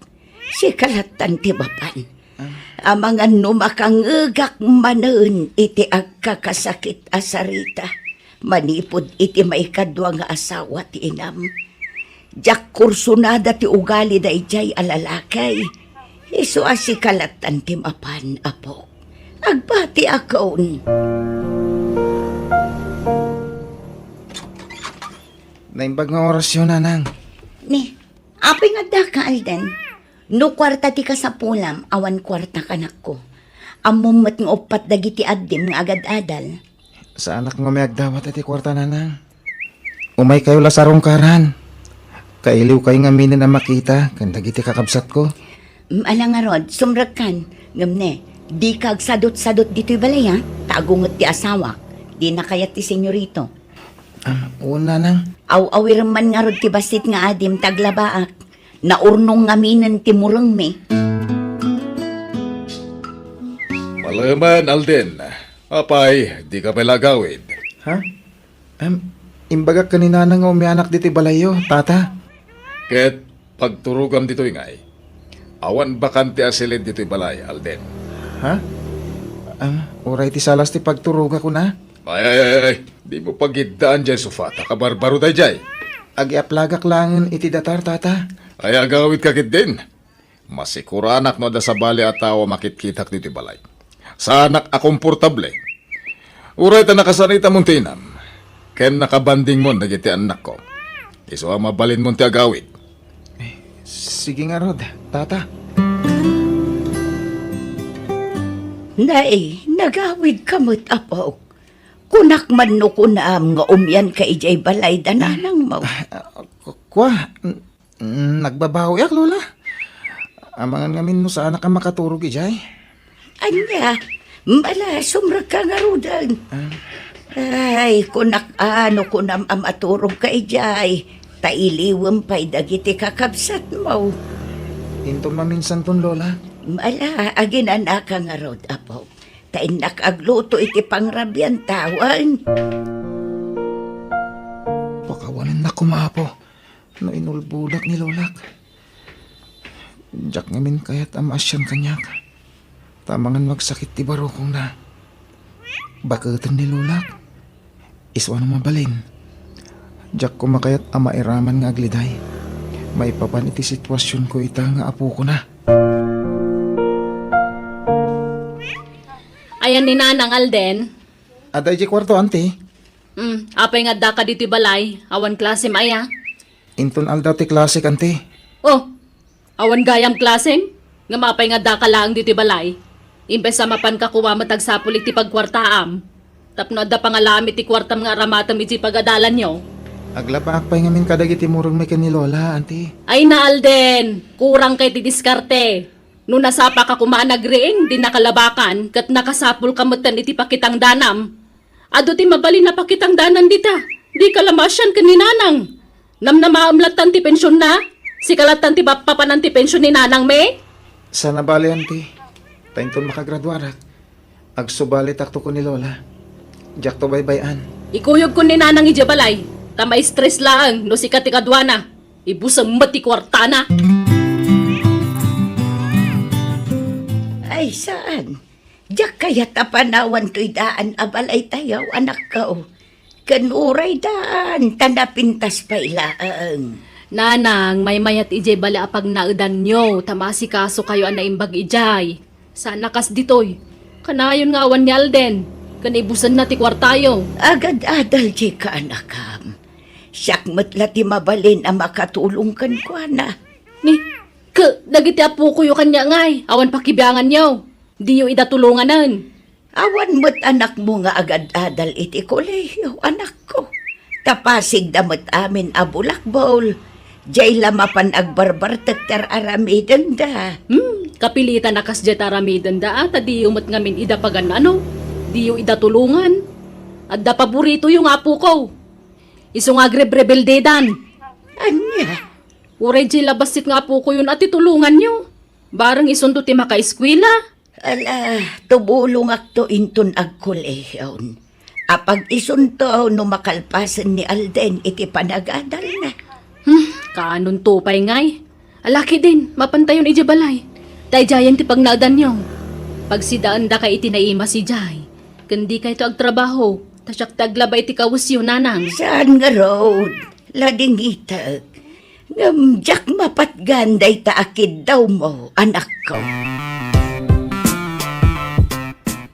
Sika lattan ti mapan. Ah. Amangan no makangngegak manen iti agkakasakit a sarita manipud iti maikadua nga asawa ti inam. Diak kursunada ti ugali daydiay a lalaki. Isu a sika lattan ti mapan, apok. Agbatiakon. Naimbag nga orasyo, Nanang. Ni, apay nga addaka, Alden? No kuarta ti kasapulam, awan kuarta, anakko. Ammom met nga uppat dagiti addim nga agad-adal. Saanak nga umayagdawat iti kuarta, Nanang. Umaykayo la sarungkaran. Kailiwkayo ngaminen a makita ken dagiti kakabsatko. Mm, ala ngarud, sumrekkan. Ngem ne, dika agsadut-sadut ditoy balay, a? Ta agunget ti asawak. Dina kayat ti senyorito. Ah, wen, Nanang. Aw-awirem man ngarud ti bassit nga adim ta aglabaak. Naurnong ngaminen ti murengmi. Palemen, Alden. Apay, dika pay la agawid? Ha? Em, imbagak ken ni Nanang nga umianak ditoy balayyo, Tata. Ket pagturogam ditoy ngay. Awan bakante a silid ditoy balay, Alden. Ha? Ah, uray ti salas ti pagturogak, kuna? Ay, ay, ay, ay. Dimo pagiddaan diay sofa, ta kabarbaro daydiay. Agiaplagak laengen iti datar, Tata. Ay, agawidka ketdin. Masikuranak no adda sabali a tao a makitkitak ditoy balay. Saanak a komportable. Uray ta nakasanitamon ti inam, ken nakabandingmon dagiti annakko. Isu a mabalinmon ti agawid. Sige ngarud, Tata. Nay, nagawidka met, apok. Kunak man no kunam nga umianka idiay balay da nanangmo. Ah, ku-, kua, n-, nagbabawiak, Lola. Amangan ngamin no saanak a makaturog idiay. Ania, mala, sumrekka ngaruden. Ah. Ay, kunak a no kunam a maturogka idiay, ta iliwem pay dagiti kakabsatmo. Inton maminsanton, Lola. Mala, aginanaka ngarud, apo. Ta innak agluto iti pangrabian tawen. Pakawanennak koma, apo, no inulbodak ni Lolak. Diak ngamin kayat a maasian kaniak. Ta amangan no agsakit ti barukongna. Baketen ni Lolak. Isu a no mabalin, diak koma kayat a mairaman nga agliday maipapan iti situasionko ita nga apokona. Ayan ni Nanang Alden? Adda idiay kuarto, Auntie. Hmm, apay nga addaka ditoy balay? Awan klasem aya? Inton aldaw ti klasek, Auntie. Oh, awan gayam klasem? Ngem apay nga addaka laeng ditoy balay? Imbes a mapanka koma met agsapul iti pagkuartaam. Tapno adda pangalaam iti kuartam nga aramatem idiay pagadalanyo. Aglabaak pay ngamin kadagiti murengmi ken ni Lola, Auntie. Ay na, Alden! Kurangka iti diskarte. No nasapaka koma a nagriing, di nakalabakan, ket nakasapulka metten iti pakitangdanam. Adu ti mabalin a pakitangdanan dita. Dika la maasian ken ni Nanang. Namnamaem lattan ti pensionna? Sika lattan ti mappapanan ti pension ni Nanangmi? Saan a bale, Auntie. Ta inton makagraduarak, agsubalitakto ken ni Lola. Diakto baybay-an. Ikuyogko ni Nanang idiay balay, ta ma-stress laeng no sika ti kaduana. Ibusem met ti kuartana. Ay, saan? Diak kayat a panawan toy daan a balaytayo, anakko. Ken uray daan, ta napintas pay laeng. Nanang, maymayat idiay bale a pagnaedanyo, ta maasikasokayo a naimbag idiay. Saan a kas ditoy. Kanayon nga awan ni Alden, ken ibusenna ti kuartayo. Agad-adal diay kaanakam. Siak met la ti mabalin a makatulong kenkuana. Ni, ke, dagiti apokoyo kaniak ngay, awan pakibianganyo. Diyo ida tulonganen. Awan met anakmo nga agad-adal iti kolehio, anakko. Ta pasigda met amin a bulakbol. Diay la mapan agbarbartek ti ar-aramidenda. Hmm, kapilitan a kasdiay ti aramidenda, a, ta diyo met ngamin ida pagan-ano? Diyo ida tulongan? Adda paboritoyo nga apoko. Isu nga agrebrebeldedan. Ania? Uray diay la bassit nga apokoyon a ti tulonganyo. Bareng isunto ti makaeskuela. Ala, tumulongakto inton agkolehion. Apag isunto no makalpasen ni Alden iti panagadalna. Hmm, kaanonto pay ngay? Ala, ketdin, mapantayon idiay balay. Daydiayen ti pagnaedanyo. Pagsidaendaka iti naimas idiay. Ken dikayto agtrabaho, ta siak ti aglaba iti kawesyo, Nanang. Saan ngarud? Ladingitek. Ngem diak mapatgan dayta a kiddawmo, anakko.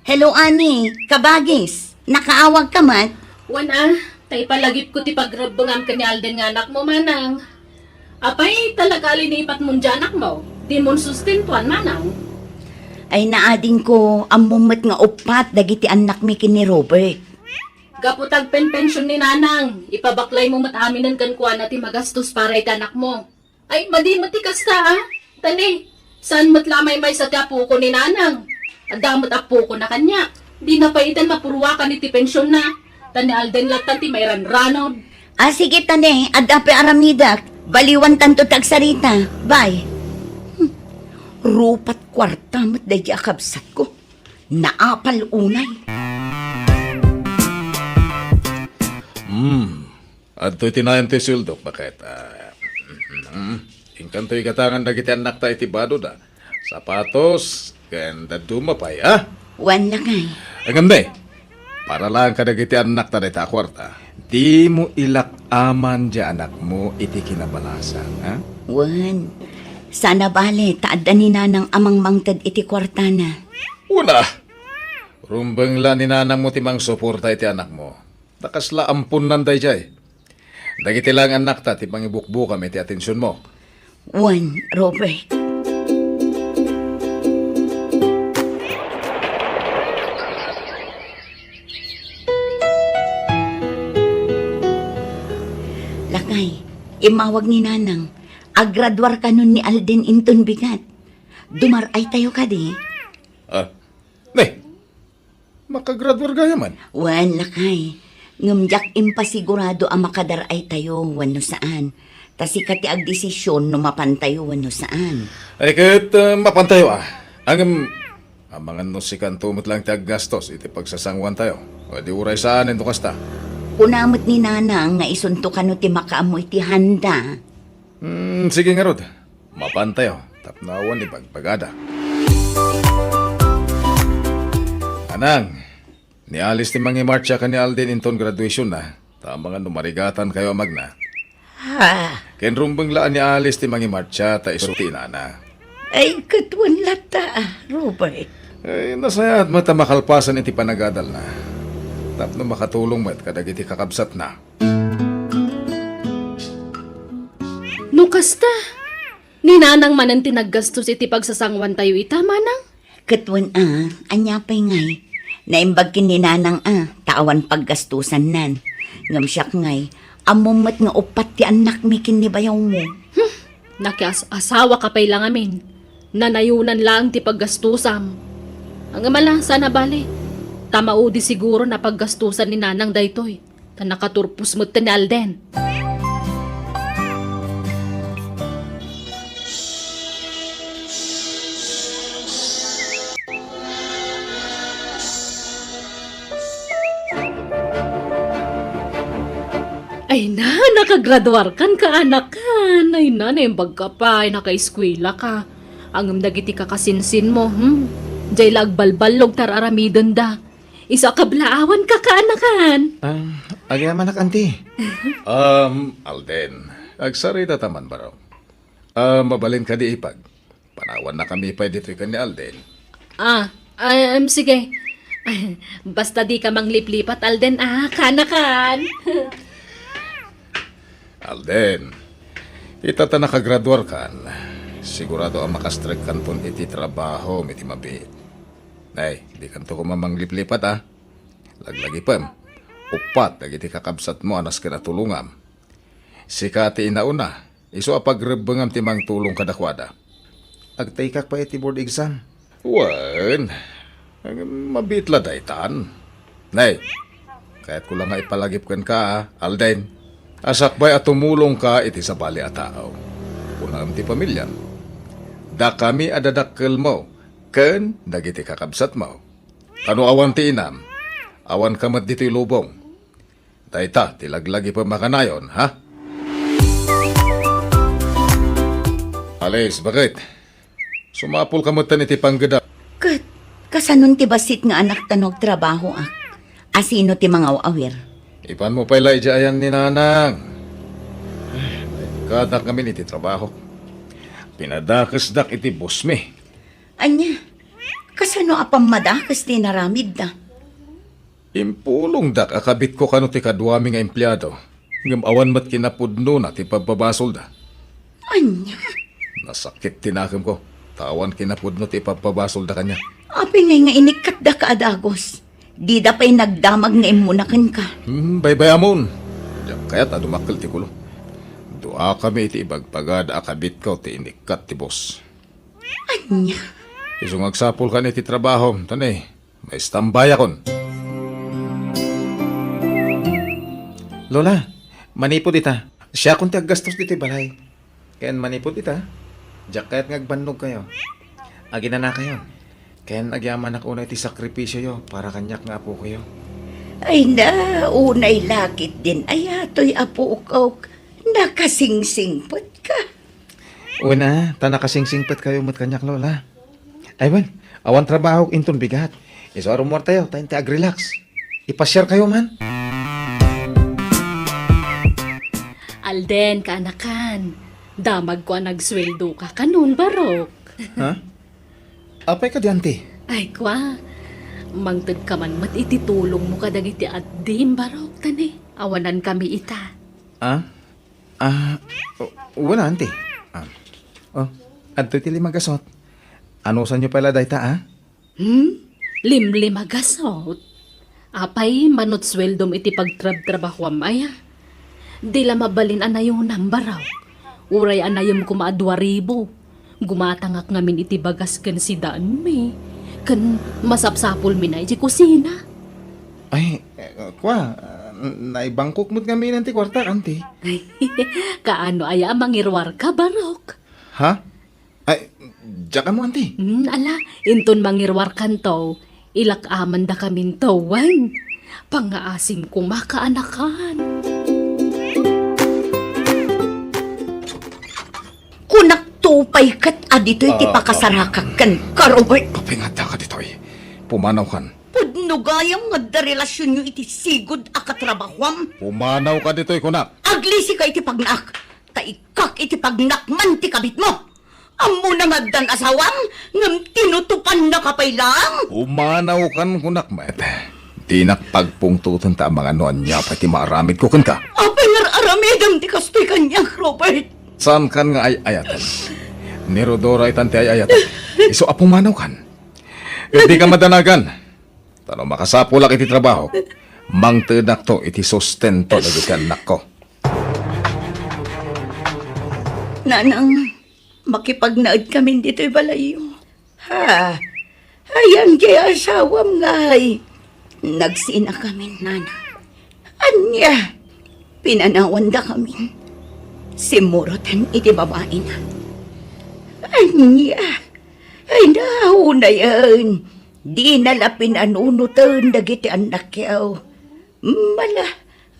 Hello, Ani. Kabagis. Nakaawagka met? Wen a, ta ipalagipko ti pagrebbengam ken ni Alden nga anakmo, Manang. Apay, talaga a linipatmon diay anakmo? Dimon sustentuan, Manang? Ay, naadingko, ammom met nga uppat dagiti annakmi ken ni Robert. Gapu ta agpenpension ni Nanang, ipabaklaymo met aminen kenkuana ti magastos para iti anakmo. Ay, madi met ti kasta, a. Ta ne, saan met la a maymaysa ti apoko ni Nanang? Adda met apokona kaniak. Dina pay itan mapuruakan iti pensionna. Ta ni Alden lattan ti mairanranod. A, sige ta ne, adda pay aramidek. Baliwantanto ti agsarita. Bye. Hmm. Rupat kuarta met daydi a kabsatko. Naapal unay. Hmm. Adtoy ti nayon ti sueldok, baket. Ah, mm, inkanto igatangan dagiti annakta iti badoda. Sapatos, ken dadduma pay, a? Wen lakay. Ngem ne, para laeng kadagiti annakta dayta a kuarta, dimo ilak-aman diay anakmo iti kinabalasan, a? Wen, saan a bale, ta adda ni Nanang a mangmangted iti kuartana. Wen a, rumbeng la ni Nanangmo ti mangsuporta iti anakmo. Ta kasla amponnan daydiay. Dagiti laeng annakta ti mangibukbukam iti atensionmo. Wen, Robert. Immawag ni Nanang, agraduar kanon ni Alden inton bigat. Dumar-ay tayo kadi? Ah, ne, makagraduar gayam man? Wen, lakay. Ngem diak impasigurado a makadar-ay tayo wenno saan. Ta sika ti agdesisyon no mapan tayo wenno saan. Ay, ket, ah, mapan tayo, ah. Ngem, amangan no sikanto met laeng ti aggastos iti pagsasanguan tayo. O di uray saan, no kasta. Kuna met ni Nanang nga isunto kano ti makaammo iti handa. Hmm, sige ngarud. Mapan tayo, tapno awan ibagbagada. Nanang, nialis ti mangimarcha ken ni Alden inton graduationna, ta amangan no marigatan kayo a magna. Ha? Ken rumbeng la a nialis ti mangimarcha ta isu ti inana. Ay, ket wen latta, ah, Robert. Ay, nasayaat met a makalpasan iti panagadalna. Tapno makatulong met kadagiti kakabsatna. No kasta, ni Nanang manen ti naggastos iti pagsasanguan tayo ita, Manang? Ket wen a, ania pay ngay? Naimbag ken ni Nanang a, ta awan paggastusannan. Ngem siak ngay, ammom met nga uppat ti annakmi ken ni bayawmo. Hmm, nakias-asawa ka pay la ngamin. Nanayonan laeng ti paggastusam. Ngem ala, saan a bale. Ta maudi siguro a paggastusan ni Nanang daytoy. Ta nakaturpos met ni Alden. Ay na, nakagraduar kan kaanakan. Ay na, naimbag ka pay, nakaeskwela ka. Ngem dagiti kakasinsinmo, hmm? Diay la agbalballog ta ar-aramidenda. Isu a kablaawan ka kaanakan. Ah, agyamanak, anti. Um, Alden, agsarita ta man, baro. Ah, mabalin kadi ipag. Panawannakami pay ditoy ken ni Alden. Ah, ah, em, sige. Basta di ka mangliplipat, Alden, ah, kaanakan. Alden, ita ta nakagraduar kan, sigurado a makastrek kanton iti trabaho iti mabiit. Nay, di kanto koma mangliplipat, ah. Laglagipem, uppat dagiti kakabsatmo a nasken a tulongam. Sika ti inauna, isu a pagrebbengam ti mangtulong kadakuada. Agtaykak pay iti board exam. Wen, mabiit la daytan. Nay, kayatko la nga ipalagip kenka, Alden, a sakbay a tumulongka iti sabali a tao. Unaem ti pamiliam. Dakami a dadakkelmo ken dagiti kakabsatmo. Ta no awan ti inam, awanka met ditoy lubong. Dayta ti laglagipem a kanayon, ha? Alice, baket? Sumapulka metten iti panggedam. Ket, kasanon ti bassit nga anakta no agtrabahoak? Asino ti mangaw-awir? Ipanmo pay la idiay ayan ni Nanang. Ay, kadak ngamin iti trabaho. Pinadakesdak iti bossmi. Ania? Kasano a pammadakes ti inaramidda? Impulongdak a kabitko kano ti kaduami nga empleado, ngem awan met kinapudnona ti pagbabasolda. Ania? Nasakit ti nakemko, ta awan kinapudno ti ipagbabasolda kaniak. Apay ngay nga inikkatdaka a dagus? Dida pay nagdamag nga immuna kenka. Hmm, baybay-amon. Diak kayat a dumakkel ti kulo. Duakami iti ibagbagada a kabitko ti inikkat ti boss. Ania? Isu nga agsapulkan iti trabahom, ta ne, maistambayakon. Lola, manipud ita, siakon ti aggastos ditoy balay. Ken manipud ita, diak kayat nga agbannogkayo. Aginanakayon. Ken agyamanak unay ti sakripisioyo para kaniak nga apokoyo. Ay na, unay lakit din aya toy apok. Nakasingsingpetka. Wen a, ta nakasingsingpetkayo met kaniak, Lola. Ay, wen, awan trabahok inton bigat. Isu a rummuartayo, ta inti agrelax. Ipasiarkayo man. Alden, kaanakan. Damagko a nagsueldoka kanon, barok. Ha? Apay kadi, anti? Ay, kua. Mangtedka man met iti tulongmo kadagiti addim, barok, ta ne, awanankami ita. Ah? Ah, o, wala, anti. Ah. Oh, adtoy ti lima gasot. Anusanyo pay la dayta, ah? Hmm? Limlima gasot? Apay, manut sueldom iti pagtrabtrabahoam aya? Di la mabalin a nayonam, barok. Uray a nayem koma a dua ribu. Gumatangak ngamin iti bagas ken sidaanmi. Ken masapsapulmi na iti kusina. Ay, eh, kua, naibangkok met ngamin ti kuartak, anti. Kaano aya a mangiruarka, barok? Ha? Ay, diak ammo, anti. Hmm, ala, inton mangiruarkanto, ilak-aman dakaminto, wen. Pangngaasim koma, kaanakan. Kunak to pay ket a ditoy ti Ah, ah. pakasarakak kenka, Robert. Apay nga addaka ditoy? Pumanawkan. Pudno gayam nga adda relasionyo iti sigud a katrabahoam. Pumanawka ditoy, kunak. Aglisika iti pagnaak, ta ikkak iti pagnakman ti kabitmo. Ammona nga addan asawam, ngem tinutupannaka pay laeng. Pumanawkan, kunak met. Dinak pagpungtoten ta amangan no ania pay ti maaramidko kenka. Apay nga ar-aramidem ti kastoy kaniak, Robert? Saankan nga ay-ayaten. Ni Rodora itan ti ay-ayaten. Isu a pumanawkan. Ket dika madanagan. Ta no makasapulak iti trabahok, mangtedakto iti sustento dagiti annakko. Nanang, makipagnaedkamin ditoy balayyo. Ha? Ayan diay asawam ngay? Nagsinakamin, nanang. Ania? Pinanawandakamin. Simmuroten iti babaina. Ania? Ay, naunayen. Dina la pinanunoten dagiti annakyo. Mala,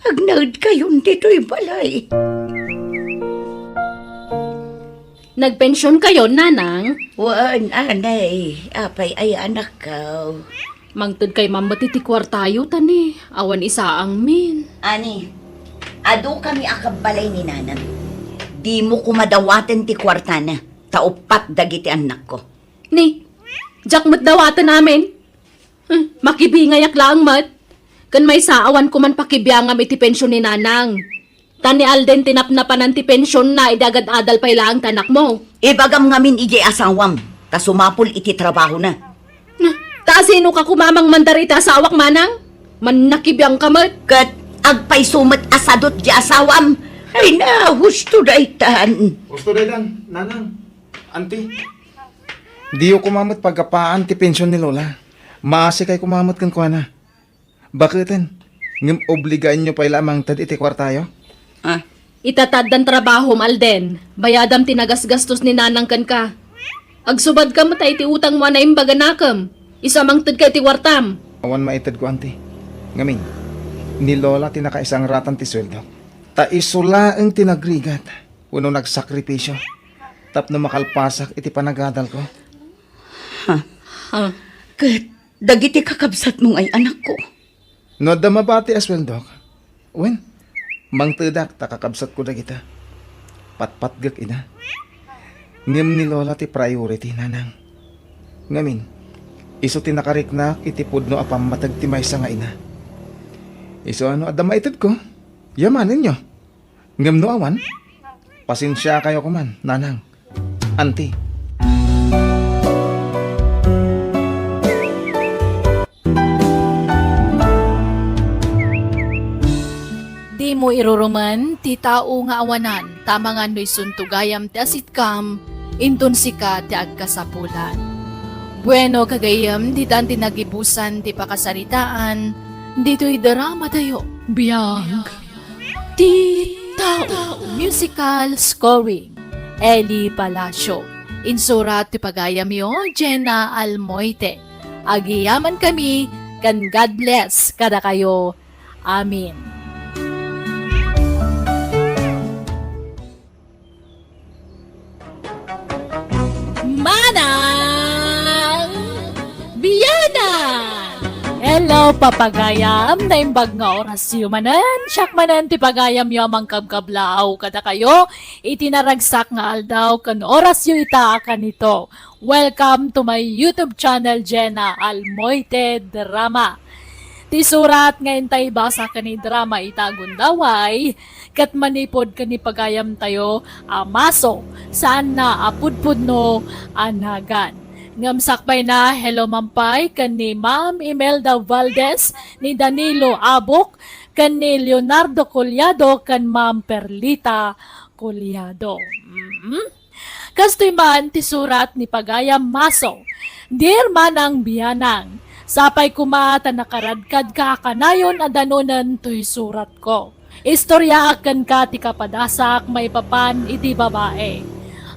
agnaedkayon ditoy balay. Nagpensionkayon, nanang? Wen, anay, apay aya anakko? Mangtedkay man met iti kuartayo, ta ni, awan isaangmin. Ani, adukami a kabbalay ni nanang. Dimo koma dawaten ti kuartana, ta uppat dagiti annakko. Ni, diak met dawaten amin. Hmm, makibiangayak laeng met. Ken maysa, awan koman pakibiangam iti pension ni nanang. Ta ni Alden ti napnapanan ti pensionna idi agad-adal pay laeng ti anakmo. Ibagam ngamin idiay asawam, ta sumapul iti trabahona. Na, ta asinoka koma a mangmandar iti asawak, manang? Mannakibiangka met. Ket agpayso met a sadut diay asawam. Ay, na, husto daytan. Husto daytan, nanang. Anti. Diyo koma met pagapaan ti pension ni Lola. Maasikay koma met kenkuana. Baketen, ngem obligaenyo pay la a mangted iti kuartayo? Ah. Ita ta addan trabahom, Alden. Bayadam ti nagasgastos ni nanang kenka. Agsubadka met iti utangmo a naimbag a nakem. Isu a mangtedka iti kuartam. Awan maitedko, anti. Ngamin, ni Lola ti nakaisangratan ti sueldo. Ta isu laeng ti nagrigat. Wenno nagsakripisio tapno makalpasak iti panagadalko. Ha? Ha? Ket dagiti kakabsatmo ngay anakko? No adda mabati a sueldok, wen, mangtedak ta kakabsatko dagita. Patpatgek ida. Ngem ni Lola ti priority, nanang. Ngamin, isu ti nakariknak iti pudno a pammateg ti maysa nga ina. Isu a no adda maitedko, yamanenyo. Ngem no awan, pasensiakayo koman, nanang, anti. Dimo irurumen ti tao nga awanan, ta amangan no isunto gayam ti asitkam, inton sika ti agkasapulan. Bueno, gagayyem, ditan ti nagibusan ti pakasaritaan ditoy dramatayo. Biag ti tao. Musical scoring, Eli Palacio. Insurat ti pagayamyo, Jenna Almoite. Agyamankami ken God bless kadakayo. Amen. Manang Biana! Hello, papagayam! Naimbag nga orasyo manen, siak manen ti pagayamyo a mangkabkablaaw kadakayo iti naragsak nga aldaw ken orasyo ita a kanito. Welcome to my YouTube channel, Jenna Almoite Drama. Ti surat nga intay basa ken idrama ita a gundaway, ket manipud ken ni pagayamtayo a maso, saanna a pudpudno a nagan. Ngem sakbayna, hello man pay ken ni Ma'am Imelda Valdez, ni Danilo Abok, ken ni Leonardo Collado ken Ma'am Perlita Collado. Mm. Kastoy man ti surat ni Pagayam Maso, Dear Manang Bianang, sapay koma ta nakaradkadka kanayon a danonen toy suratko. Istoriaak kenka ti kapadasak maipapan iti babai.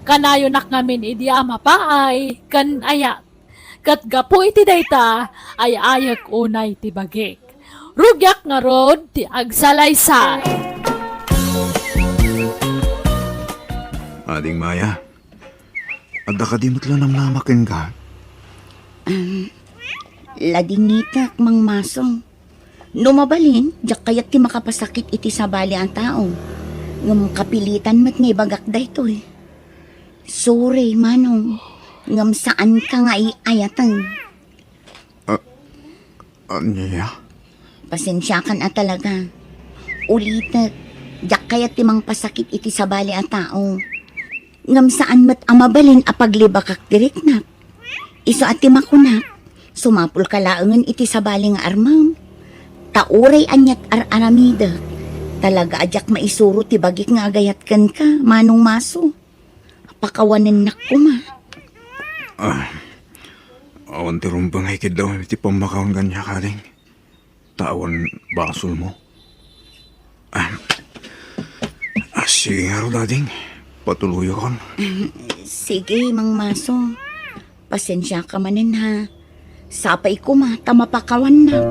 Kanayonak ngamin idi a mapaay ken ayat. Ket gapu iti dayta, ay-ayek unay ti bagik. Rugiak ngarud ti agsalaysay. Ading Maya, adda kadi met la namnama kenka? Ladingitek, Mang Maso. No mabalin, diak kayat ti makapasakit iti sabali a tao. Ngem kapilitan met nga ibagak daytoy. Sorry, Manong. Ngem saanka nga iayatan. Ah, ania? Pasensiakan a talaga. Ulitek, diak kayat ti mangpasakit iti sabali a tao. Ngem saan met a mabalin a paglibakak ti riknak. Isu a ti makunak, sumapulka laengen iti sabali nga armem. Ta uray aniat ar-aramidek, talaga a diak maisuro ti bagik nga agayat kenka, Manong Maso. Pakawanennak koma. Ah, awan ti rumbeng a ikiddaw iti pammakaon kaniak, ading. Ta awan basolmo. Ah, ah, sige ngarud, ading. Patuloyakon. Sige, Mang Maso. Pasensiaka manen, ha. Sapay koma ta mapakawannak.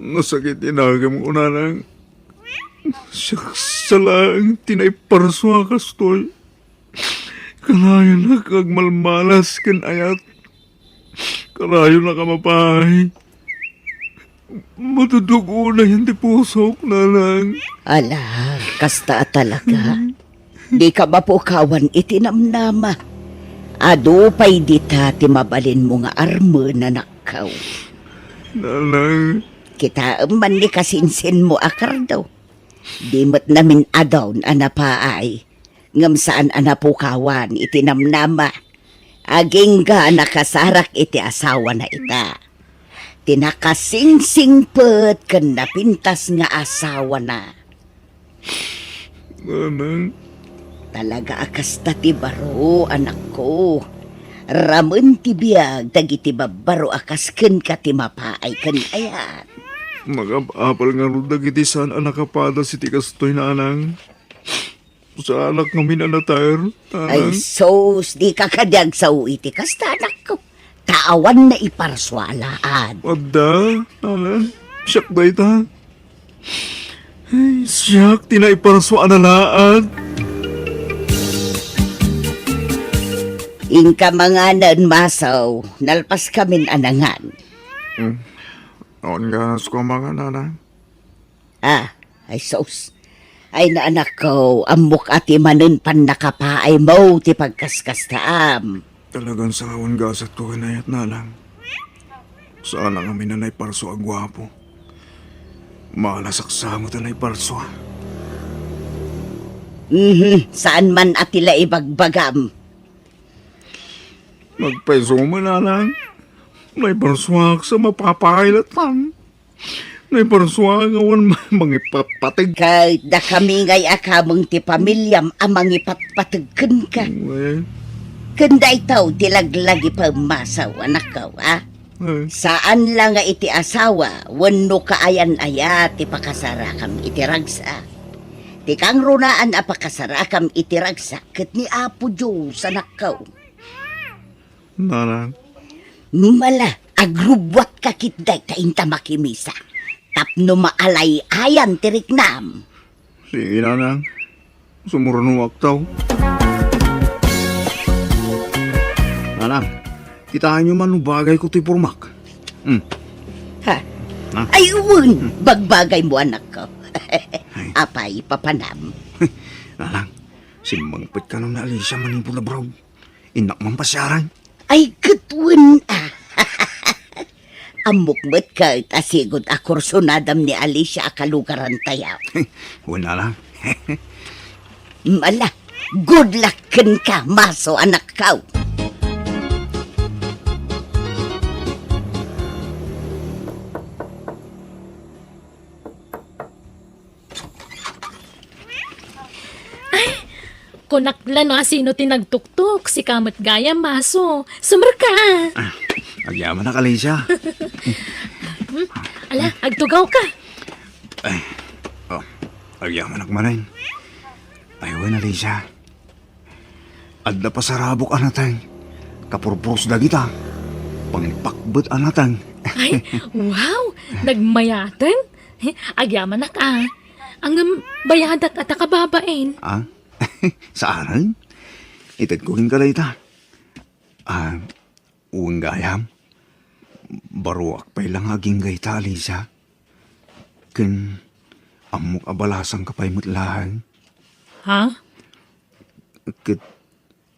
Nasakit ti nakemko, nanang. Siak sa laeng ti naiparsua kastoy. Kanayonak agmalmalas ken ayat. Kanayonak a mapaay. Matudog unayen ti pusok, nanang. Ala, kasta a talaga. Dika mapukawan iti namnama. Adu pay dita ti mabalinmo nga armen, anakko. Nanang. Kitaem man ni kasinsinmo a kardo. Di met namin-adun a napaay, ngem saan a napukawan iti namnama. Agingga a nakasarak iti asawana ita. Ti nakasingsingpet ken napintas nga asawana. Nanang. Talaga a kasta ti baro, anakko. Ramen ti biag dagiti babbaro a kas kenka ti mapaay ken ayat. Nakap-apal ngarud dagiti saan a nakapadas iti kastoy, nanang. Saanak ngamin a nater, nanang. Ay, sus, dika kadi agsao iti kasta, anakko. Ta awan naiparsua a laad. Adda, nanang. Siak dayta. Ay, siak ti naiparsua a laad. Inka manganen, Maso, nalpaskamin a nangan. Hmm. Awan ganas ko mangan, nanang. Ah, ay sus. Ay, anakko, ammok a ti manen pannakapaaymo ti pagkaskastaam. Talagan saan a gasatko ken ayat, nanang. Saan a ngamin a naiparsua a guapo. Maalasak sa met a naiparsua. Mhm, saan man a ti la ibagbagam. Nagpayso man, nanang. Naiparsuak sa mapapailatan. Naiparsuak nga awan ma-, mangipatpateg. Ket dakami ngay a kameng ti pamiliam a mangipatpateg kenka. Wen. Ken daytoy ti laglagi pammasaw, anakko, a? Eh. Saan la nga iti asawa wenno kaayan aya ti pakasarakam iti ragsak. Ti kangrunaan a pakasarakam iti ragsak ket ni Apo Dios, anakko. Nanang. Mala, agrubbuatka ketdi ta inta makimisa. Tapno maalay-ayan ti riknam. Sige, nanang. Sumurnuak taw. Nanang, kitaenyo man no bagayko ti pormak. Hmm. Ha? Na? Ay, wen! Hmm. Bagbagaymo, anakko. Ay. Apay, papanam? Nanang, simmangpetka no ni Alicia manipud abroad. Innak man pasiaran. Ay, ket wen, a. Ammok met ket a sigud a kursunadam ni Alicia a kalugarantayo. Wen a lang. Mala, good luck kenka, Maso, anakko. Kunak la no asino ti nagtuktok, sika met gayam, Maso. Sumerka. Ah, agyamanak, Alicia. Hmm? Ala, agtugawka. Ay, oh, agyamanak manen. Ay, wen, Alicia. Adda pasarabok a nateng. Kapurpuros dagita. Pangipakbet a nateng. Ay, wow! Nagmayateng? Agyamanak a. Ngem bayadak a ta kababain. Ah? Saanen? Itedko kenka dayta. Ah, wen gayam. Baruak pay la nga agingga ita, Alicia. Ken ammok a balasangka pay met laeng. Ha? Ket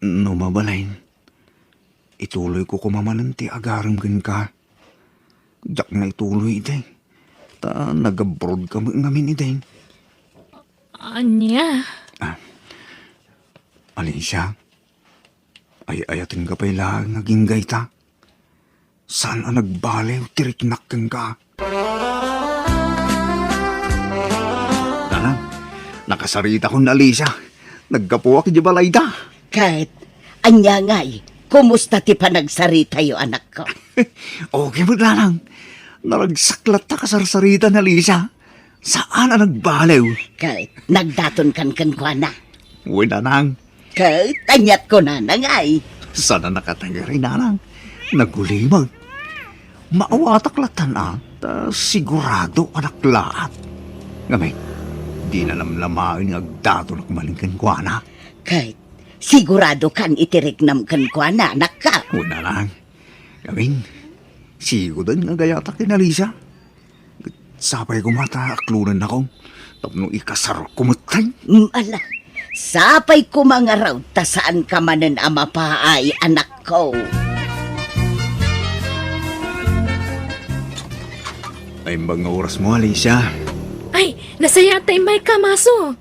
no mabalin, ituloyko koma manen ti agarem kenka. Diak na ituloy idi. Ta nag-abroad ka met ngamin idi. Ania? Ah, Alicia, ay-ayatenka pay laeng nga agingga ita. Saan a nagbaliw ti riknak kenka. Nanang, nakasaritakon, Alicia. Naggapuak idiay balayda. Ket, ania ngay, kumusta ti panagsaritayo, anakko? Okay met, Nanang. Naragsak latta kasarsaritan, Alicia. Saan a nagbaliw. Ket nagdatonkan kenkuana. Wen, Nanang. Ket aniat kunana ngay? Saan a nakatagari, Nanang. Nagulimag. Maawatak lattan a, ta sigurado a naklaat. Ngamin, dina lamlamaen nga agdatonak manen kenkuana. Ket sigurado kan iti riknam kenkuana, anakko. Wen, Nanang. Ngamin, sigudan nga agayatak ken Alicia. Sapay koma ta aklonennakon tapno ikasarko metten. Mm, ala, sapay koma ngarud ta saanka manen a mapaay, anakko. Naimbag nga orasmo, Alicia. Ay, nasayaat ta immayka, Maso.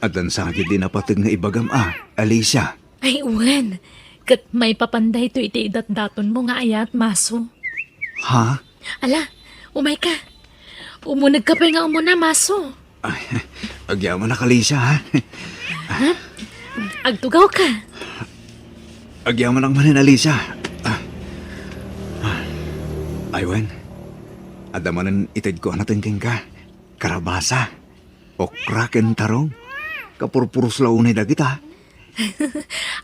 Addan sakit ti napateg nga ibagam a, Alicia. Ay, wen. Ket maipapan daytoy iti idatdatonmo nga ayat, Maso. Ha? Ala, umayka. Umunegka pay nga umuna, Maso. Ay, agyamanak, Alicia, ha? Ha? Agtugawka. Agyamanak manen, Alicia. Ah. Ay, wen. Adda manen itedko a nateng kenka. Karabasa. Okra ken tarong. Kapurpuros la unay dagita.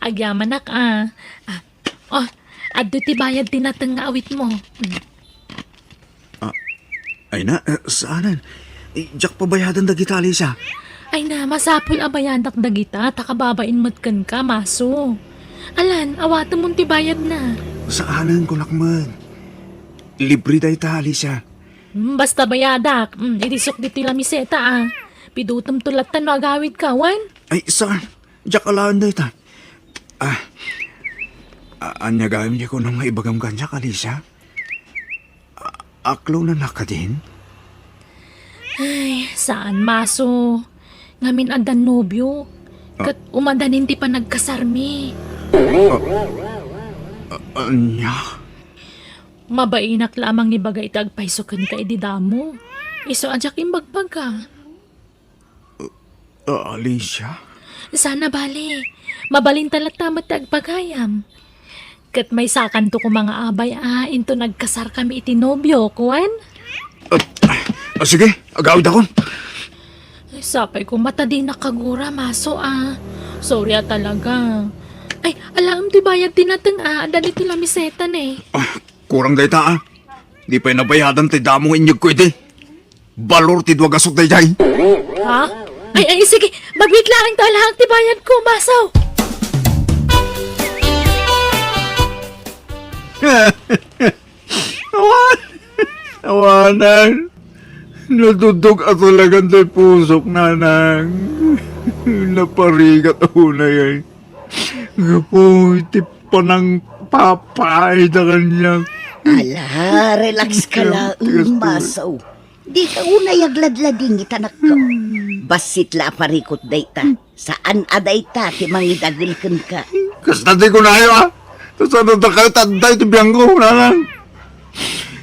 Agyamanak a. Ah, oh, adda ti bayad ti nateng nga awitmo. Mm. Ah, ay na, eh, saanen? Eh, diak pabayadan dagita, Alicia. Ay na, masapul a bayadak dagita, ta kababain met kenka, Maso. Alan, awatemon ti bayadna. Saanen, kunak met. Libre dayta, Alicia. Hmm, basta bayadak. Hmm, idisok ditoy lamiseta, ah. Pidutemto latta no agawidka, wen? Ay, saan? Diak alaen dayta. Ah, a-, ania gayam diay kunam nga ibagam kaniak, Alicia? A-, aklonennak kadin? Ay, saan, Maso. Ngamin addan nobio. Ah. Ket umadanin ti panagkasarmi. Ah, a-, ania? Mabainak la a mangibaga iti agpayso kenka idi damo. Isu a diak imbagbaga. Ah, Alicia? Saan a bale. Mabalinta latta met ti agpagayam. Ket maysakanto koma nga abay a inton agkasarkami iti nobiok, wen? Ah, ah, sige, agawidakon. Ay, sapay koma ta dinak agura, Maso, ah. Sorry a talaga. Ay, alaem ti bayad ti nateng, ah. Adda ditoy lamiseta, ne. Ah, kurang dayta, ah. Di pay nabayadan ti damo nga inyegko idi. Balor ti dua gasut daydiay. Ha? Ay, ay, sige. Mabiit laeng ta alaek ti bayadko, Maso. Awan! Awanan! Natudtog a talagan ti pusok, nanang. Naparigat unay ay. Gapu iti panangpapaayda kaniak. Ala, relax ka laeng, Maso. Dika unay agladladingit, anakko. Hmm. Bassit la a parikut dayta. Saan a dayta ti mangidagel kenka. Kasta ti kunayo, ah. Ta saan a dakayo ti adda iti biangko, nanang.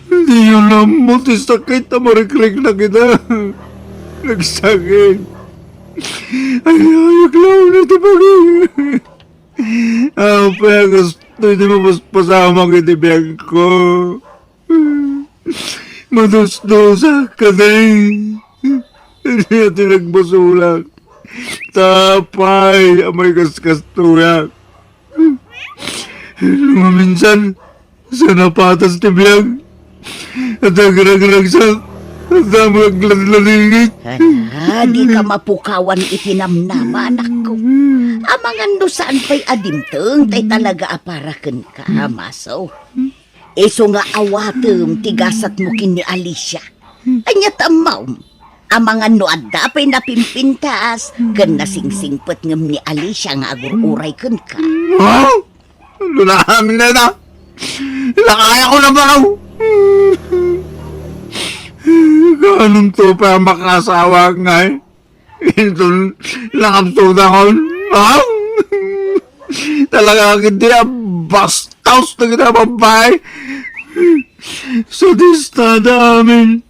Diyo ammo ti sakit a marikriknak ita. Nagsakit. Ay, ayag laon iti bagim. Apay a kastoy ti mapaspasamak iti biagko? Madusdosak kadi. Ania ti nagbasolak? Ta apay a maikaskastoyak? Maminsan, sa napatas ti biag, at agragragsak, at agladladingit. Ah, di ka mapukawan iti namnama, anakko. Amangan no saan pay a dimteng tay talaga a para kenka, Maso. Isu nga awatem ti gasatmo ken ni Alicia. Ania ti ammom? Amangan no adda pay napimpintas ken nasingsingpet ngem ni Alicia nga agur-uray kenka. Ha? Ano na amin na ita? Lakayako na ba raw? Kaanonto pay a makaasawaak ngay? Inton nakapsudakon, ha? Talaga ketdi a bastos dagiti a babbai. Sadistada amin.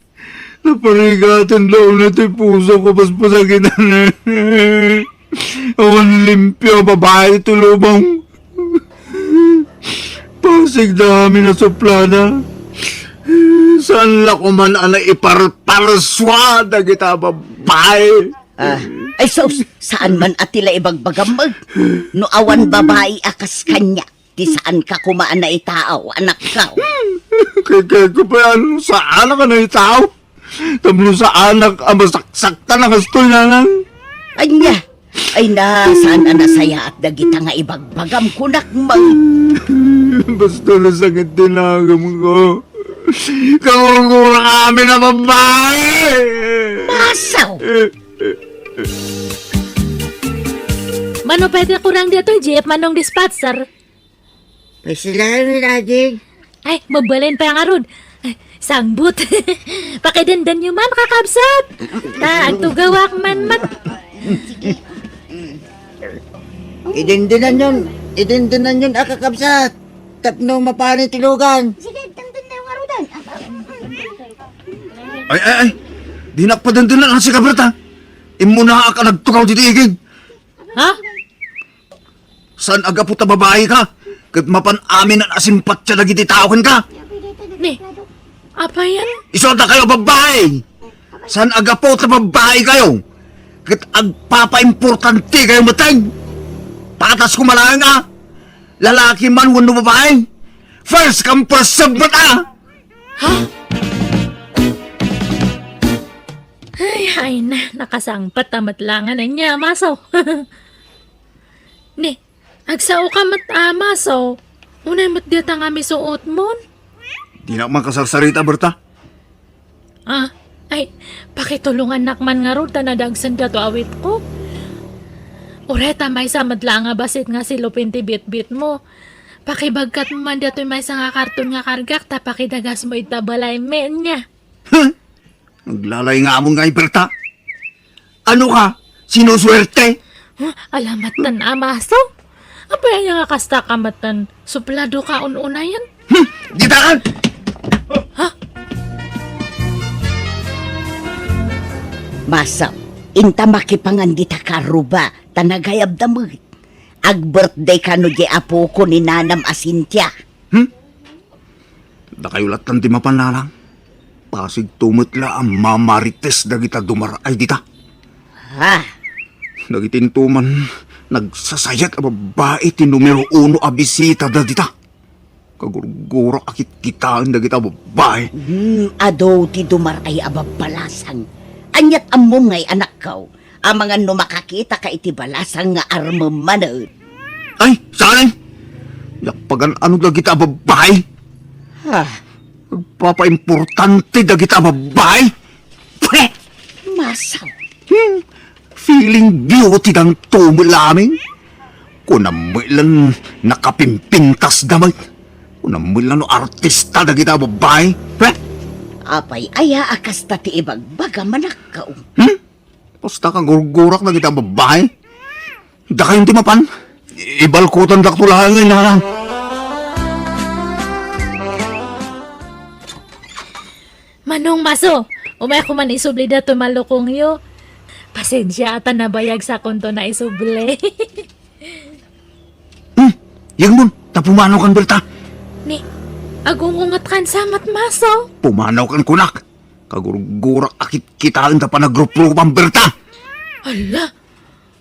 Naparigaten laeng ti pusok a paspasakitan. Awan limpio a babai ti lubong. Pasigda amin a suplada. Saan la koman a naiparparsua dagita a babbai. Ah, ay sus, saan man a ti la ibagbagam, eh. No awan babai a kas kaniak, ti saanka koma a naitaaw, anakko. Kay, kay ko pa yan, saanak a naitaaw? Tapno saanak a masaksaktan a kastoy, nanang. Ania? Ay na, saan a nasayaat dagita nga ibagbagam, kunak man. Basta nasakit ti nagamko. Kangurungurak amin a babbai! Maso! Mano pwede kurang dito, Jeep, manong dispatcher? Pasilayan ni Daddy. Ay, mabalin pa ngarud. Ay, sangbut. Pakidendenyo man, kakabsat. Ta, agtugawak man mat. Idindinan yon. Idindinan yon, a kakabsat. Tapno mapani ti lugan. Sige, denden na yung arudan. Ay, ay, ay. Dinak padendenan ang sikabrata. Immunaak a nagtugaw ditoy igid. Ha? Saan a gapu ta babai ka, ket mapan amin a simpatia dagiti tao kenka? Ni, apay yan? Isu a dakayo a babbai! Saan a gapu ta babbai kayo, ket agpapaimportante kayo metten? Patas ko malaeng a, lalaki man wenno babai, first come, first serve met a! Ha? Ay, ay na, nakasangpet a met laengen ania, Maso. Ni, agsaoka met a, Maso. Unay met dayta nga misuotmon. Dinak makasarsarita, Berta. Ah, ay, pakitulongannak man ngarud ta nadagsen daytoy awitko. Uray ta maysa met laeng a bassit nga silupen ti bitbitmo. Pakibagkatmo man daytoy maysa nga karton nga kargak ta pakidagasmo ita balaymi, ania. Huh? Aglalay nga amon nga iberta. Ano ka? Sinusuwerte? Huh? Alamat tan a, Maso? Apay aya nga kasta ka met tan suplado ka un-unayen? Hmm, ditakan! Ha? Maso, inta makipangan dita karuba, ta nagayabda met. Ag-birthday kano di apoko ni nanam a Cynthia. Hmm? Dakayo lattan ti mapan, nanang. Pasigto met la a mamarites dagita dumar-ay dita. Ha? Dagiti intoman, nagsasayat a babbai ti numero uno a bisitada dita. Kagurgurak a kitkitaen dagita babbai. Hmm, adu ti dumar-ay a babbalasang. Aniat ammom ngay, anakko? Amangan no makakitaka iti balasang nga armem manen. Ay, saan? Diak pagan-ano dagita a babbai. Ha? Agpapaimportante dagita a babbai. Pre! Masaw. Hmm. Feeling beauty danto met laeng. Kunam met lan nakapimpintas da met. Kunam met lan no artista dagita a babbai. Pre! Apay aya a kasta ti ibagbagam, anakko? Hmm? Basta kagurgurak dagita a babbai. Dakayon ti mapan. Ibalkutandakto laeng, nanang. Manong Maso, umayko man isubli daytoy malukongyo. Pasensia ta nabayag sakonto naisubli. Hmm, yegmon, ta pumanaw kan Berta. Ni, agungunget kan samat, Maso. Pumanaw kan kunak. Kagurgurak a kitkitaen ta panagruprupan, Berta. Ala,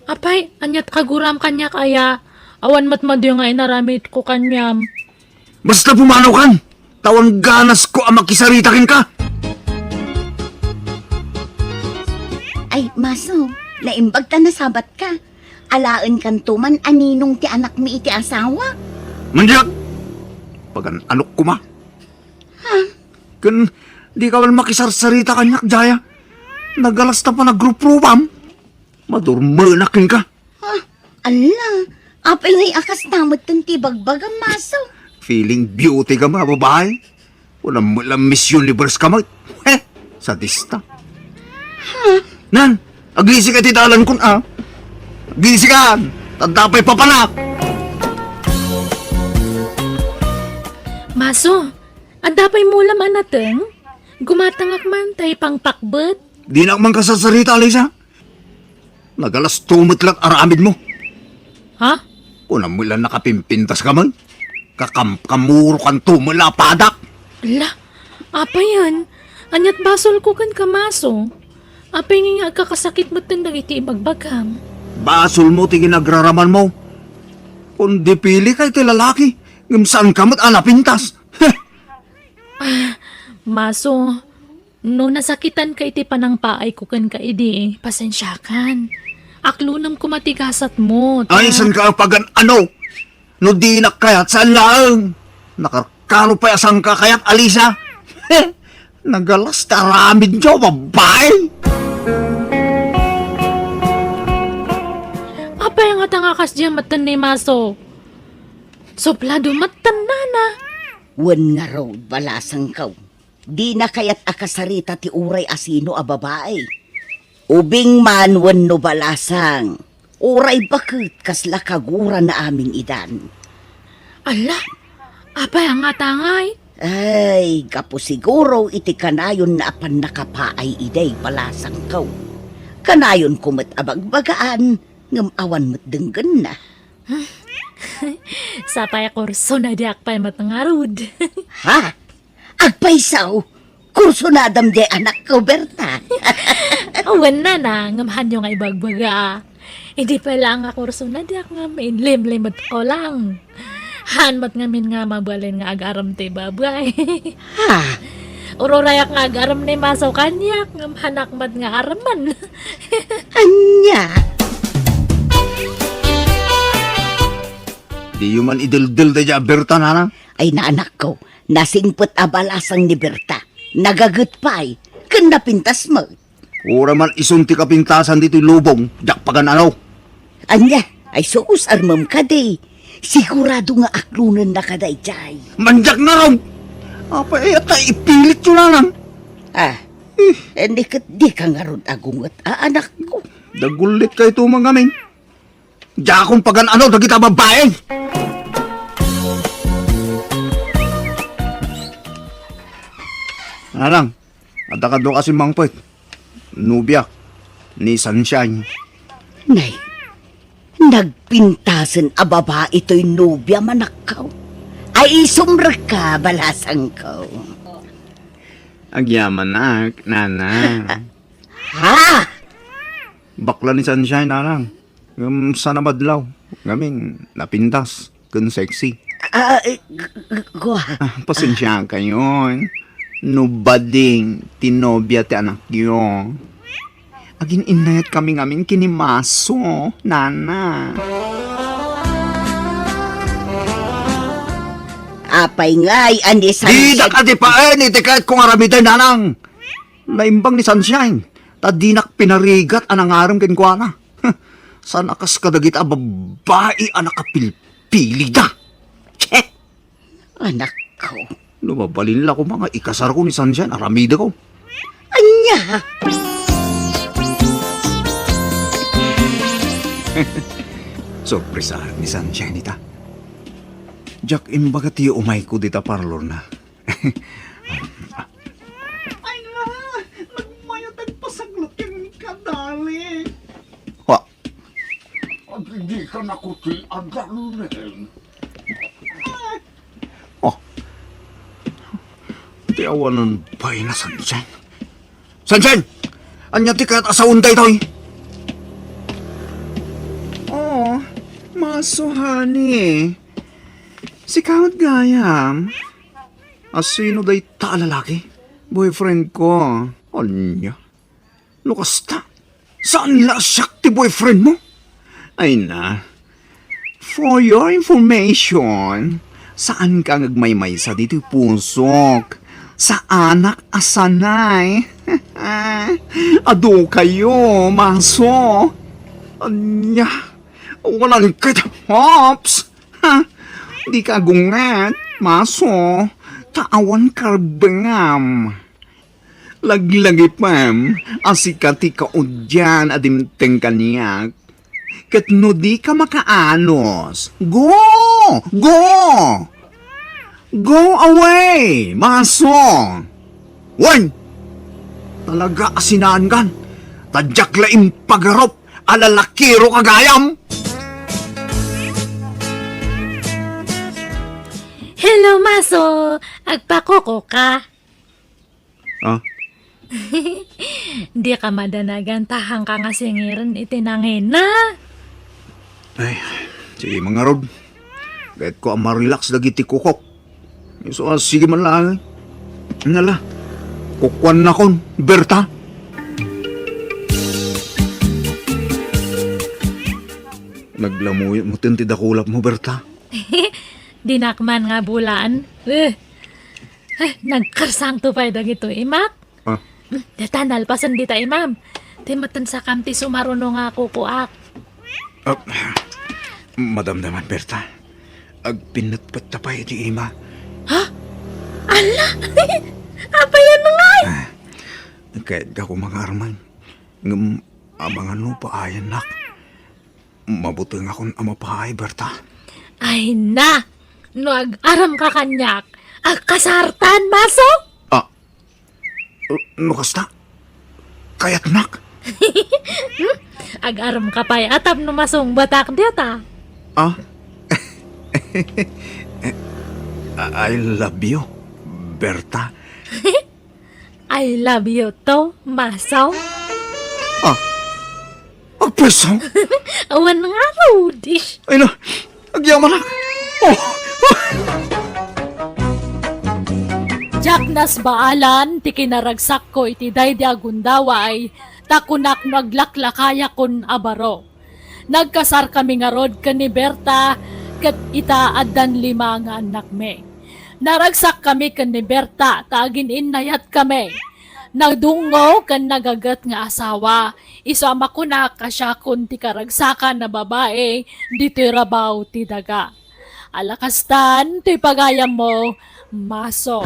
apay, aniat kaguram kaniak aya? Awan met madyo nga inaramidko kaniam. Basta pumanaw kan, ta awan ganasko a makisarita kenka. Ay, Maso, naimbag ta nasabat ka. Alaen kanto man a ninong ti anakmi iti asawa. Mandiak! Pagan-anok koma. Ha? Ken, di ka man makisarsarita kaniak, Jaya. Nagalas ta panagruprupan. Madurmenak kenka. Ah, ala, apay ngay a kasta metten ti bagbagam, Maso? Feeling beauty ka, mga babae. Wala mo lang Miss Universe ka, Mike. Heh, sadista. Nan, agisi ka ti dalan kun, ah. Agisi ka, tanda pa'y papanak. Maso, adda pay mulam a nateng? Gumatangak man, tay pangpakbet. Dinak man kasasarita, Alisa. Nagalasto met lang aramid mo. Ha? Kunam mo lang nakapimpintas ka man. Kakamkamuro kanto mo lapadak. Ala, apayan? Aniat basolko kenka, Maso? Apay nga agkakasakit metten dagiti ibagbagam? Basol mo ti ginagraraman mo. Kun dipili ka iti lalaki, ngem saan ka met a napintas. Heh! Ah, Maso, no nasakitanka iti panangpaayko kenka idi, pasensiakan. Aklonem koma ti gasatmo, ta Ay, saan ka pagan-ano? No dinak kayat, saan laeng? Nakarkaro pay a saan ka kayat, Alisa? Heh! Nagalas ti aramid niyo, babae! Apay nga ta nga kasdiay metten ni Maso? Suplado metten, nana. Wen ngarud, balasangko. Dina kayat a kasarita ti uray asino a babae. Ubing man wenno balasang, uray baket kasla kagurana amin idan. Ala, apay a ngatangay? Ay, gapu siguro iti kanayonna a pannakapaay idiay balasangko. Kanayonko met a bagbagaan, ngem awan met denggenna. Sapay a kurso na diak pay met ngarud. Ha? Agpayso, kursunadam diay anakko, Berta. Awan, nana, ngem hanyo nga ibagbaga. Idi pay laeng nga kurso na diak ngem inlimlimetko lang. Han met ngamin nga mabalin nga agarem ti babae. Ha? Ururayak nga agarem ni Maso kaniak, ngem hanak met nga aremen. Ania? Diyo man ideldel daydiay a Berta, nana? Ay, nanakko, nasingpet a balasang ni Berta. Nagaget pay, ken napintas met. Uray man isun ti kapintasan ditoy lubong, diak pagan-ano. Ania, ay sus, armem kadi. Sigurado nga aklonennaka daydiay. Mandiak ngarud! Apay aya ta ipilityo, nanang? Ah, eh, di ket dika ngarud agunget a anakko. Dagullit kayto, mangamin. Diakon pagan-ano dagita babae! Nanang, adda kano a simmangpet. Nobiak ni Sunshine. Nay, nagpintasen a babai toy nobiam, anakko. Ay, isumrekka, balasangko. Agyamanak, nana. Ha? Bakla ni Sunshine, nanang. Ngem saan a madlaw. Ngamin, napintas ken sexy. Ah, eh, g-, g-, gua. Ah, pasensiakayon. No bading ti nobia ti anakyo. Agin-innayatkami ngamin ken ni Maso, nana. Apay ngay a ni Sunshine? Didak adipaen iti kayatko nga aramiden, nanang. Naimbag ni Sunshine, ta dinak pinarigat a nangarem kenkuana. Saan a kas kadagita a babbai a nakapilpilida. Che! Anakko. No mabalin la koma nga ikasarko ni Sunshine, aramideko. Ania? Sorpresa ni Sunshine ita. Diak imbaga ti umayko dita parlorna. Ay nga, nagmayat agpasanglat kenka, darling. Kanakuti a darling. Oh. Ti awanan pay na Sansen. Sansen! Ania ti kayat a sawen daytoy? Oh, Maso, honey. Sika met gayam. Asino dayta a lalaki? Boyfriend ko. Ania? No kasta, saan la a siak ti boyfriend mo? Ay na. For your information, saanka nga agmaymaysa ditoy pusok. Saanak a sanay. Adu kayo, Maso. Ania? Wanan ket, Hops. Ha? Dika agunget, Maso. Ta awan karbengam. Laglagipem a sika ti kaudian a dimteng kaniak. Ket no dika makaanos, go! Go! Go away, Maso! Wen! Talaga a sinaankan, ta diak la impagarup a lalakiro ka gayam! Hello, Maso! Agpakuko ka? Ah? Dika madanagan ta haanka nga singiren iti nangina. Ay, sige, mangarod. Kayatko a ma-relax dagiti kukok. Isu a, sige man lang. Nala, kukuannakon, Berta. Naglamuyot mo ti dakulap mo, Berta. Dinak man nga bulaan. Eh, eh, nagkarsangto pay dagitoy imak. Ah. Hmm, deta nalpasen dita imam. Ti matansakam ti sumaruno nga kukuak. Ah, madamdaman, Berta. Agpinnetpet ta pay iti ima. Ha? Ala! Apayan ngay? Ah, kayat gako nga arman. Ngem, amangan no paayannak. Mabutengakon a mapaay, Berta. Ay na! No ag-aramka kaniak, agkasartan, Maso? Ah, no kasta, kayatnak. Hmm? Ag-aramka pay a tapno masungbatak dita. Ah? I love you, Berta. I love you too, Maso. Ah, agpweso? Awan nga, Rudy. Ay na, agyamanak. Oh. Diak nasbaalan ti kinaragsakko iti daydi a gundaway, ta kunak no aglaklakayakon a baro. Nagkasarkami ngarud ken ni Berta, ket ita addan lima nga annakmi. Naragsakkami ken ni Berta ta agin-innayatkami. Nagdungngo ken nagaget nga asawa, isu a makunak a siakon ti karagsakan a babai ditoy rabaw ti daga. Ala kastan toy pagayammo, Maso.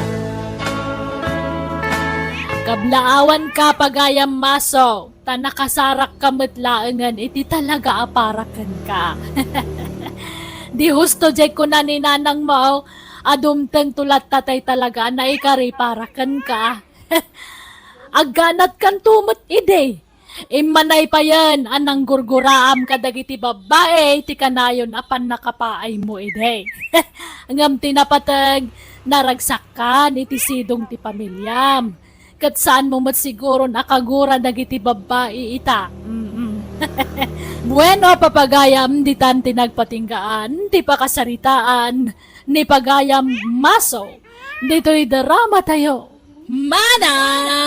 Kablaawanka, pagayam Maso, ta nakasarakka met laengen iti talaga a para kenka. Di husto diay kuna ni nanangmo a dumtengto latta tay talaga a naikari para kenka. Agganatkanto met idi. Immanay payen a nanggurguraam kadagiti babbai ti kanayon a pannakapaaymo idi. Ngem ti napateg, naragsakkan iti sidong ti pamiliam. Ket saanmo met siguron a kagura dagiti babbai ita. Mm-mm. Bueno, papagayam, ditan ti nagpatinggaan ti pakasaritaan ni pagayam Maso ditoy drama tayo. Manang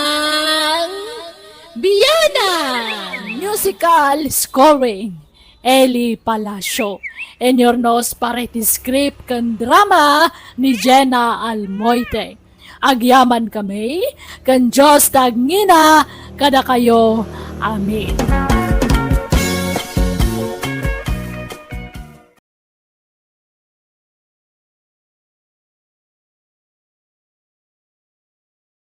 Biyanan! Musical scoring, Eli Palacio. Inyurnos para iti script ken drama ni Jenna Almoite. Agyaman kami, ken Dios ti agngina kadakayo. Amen.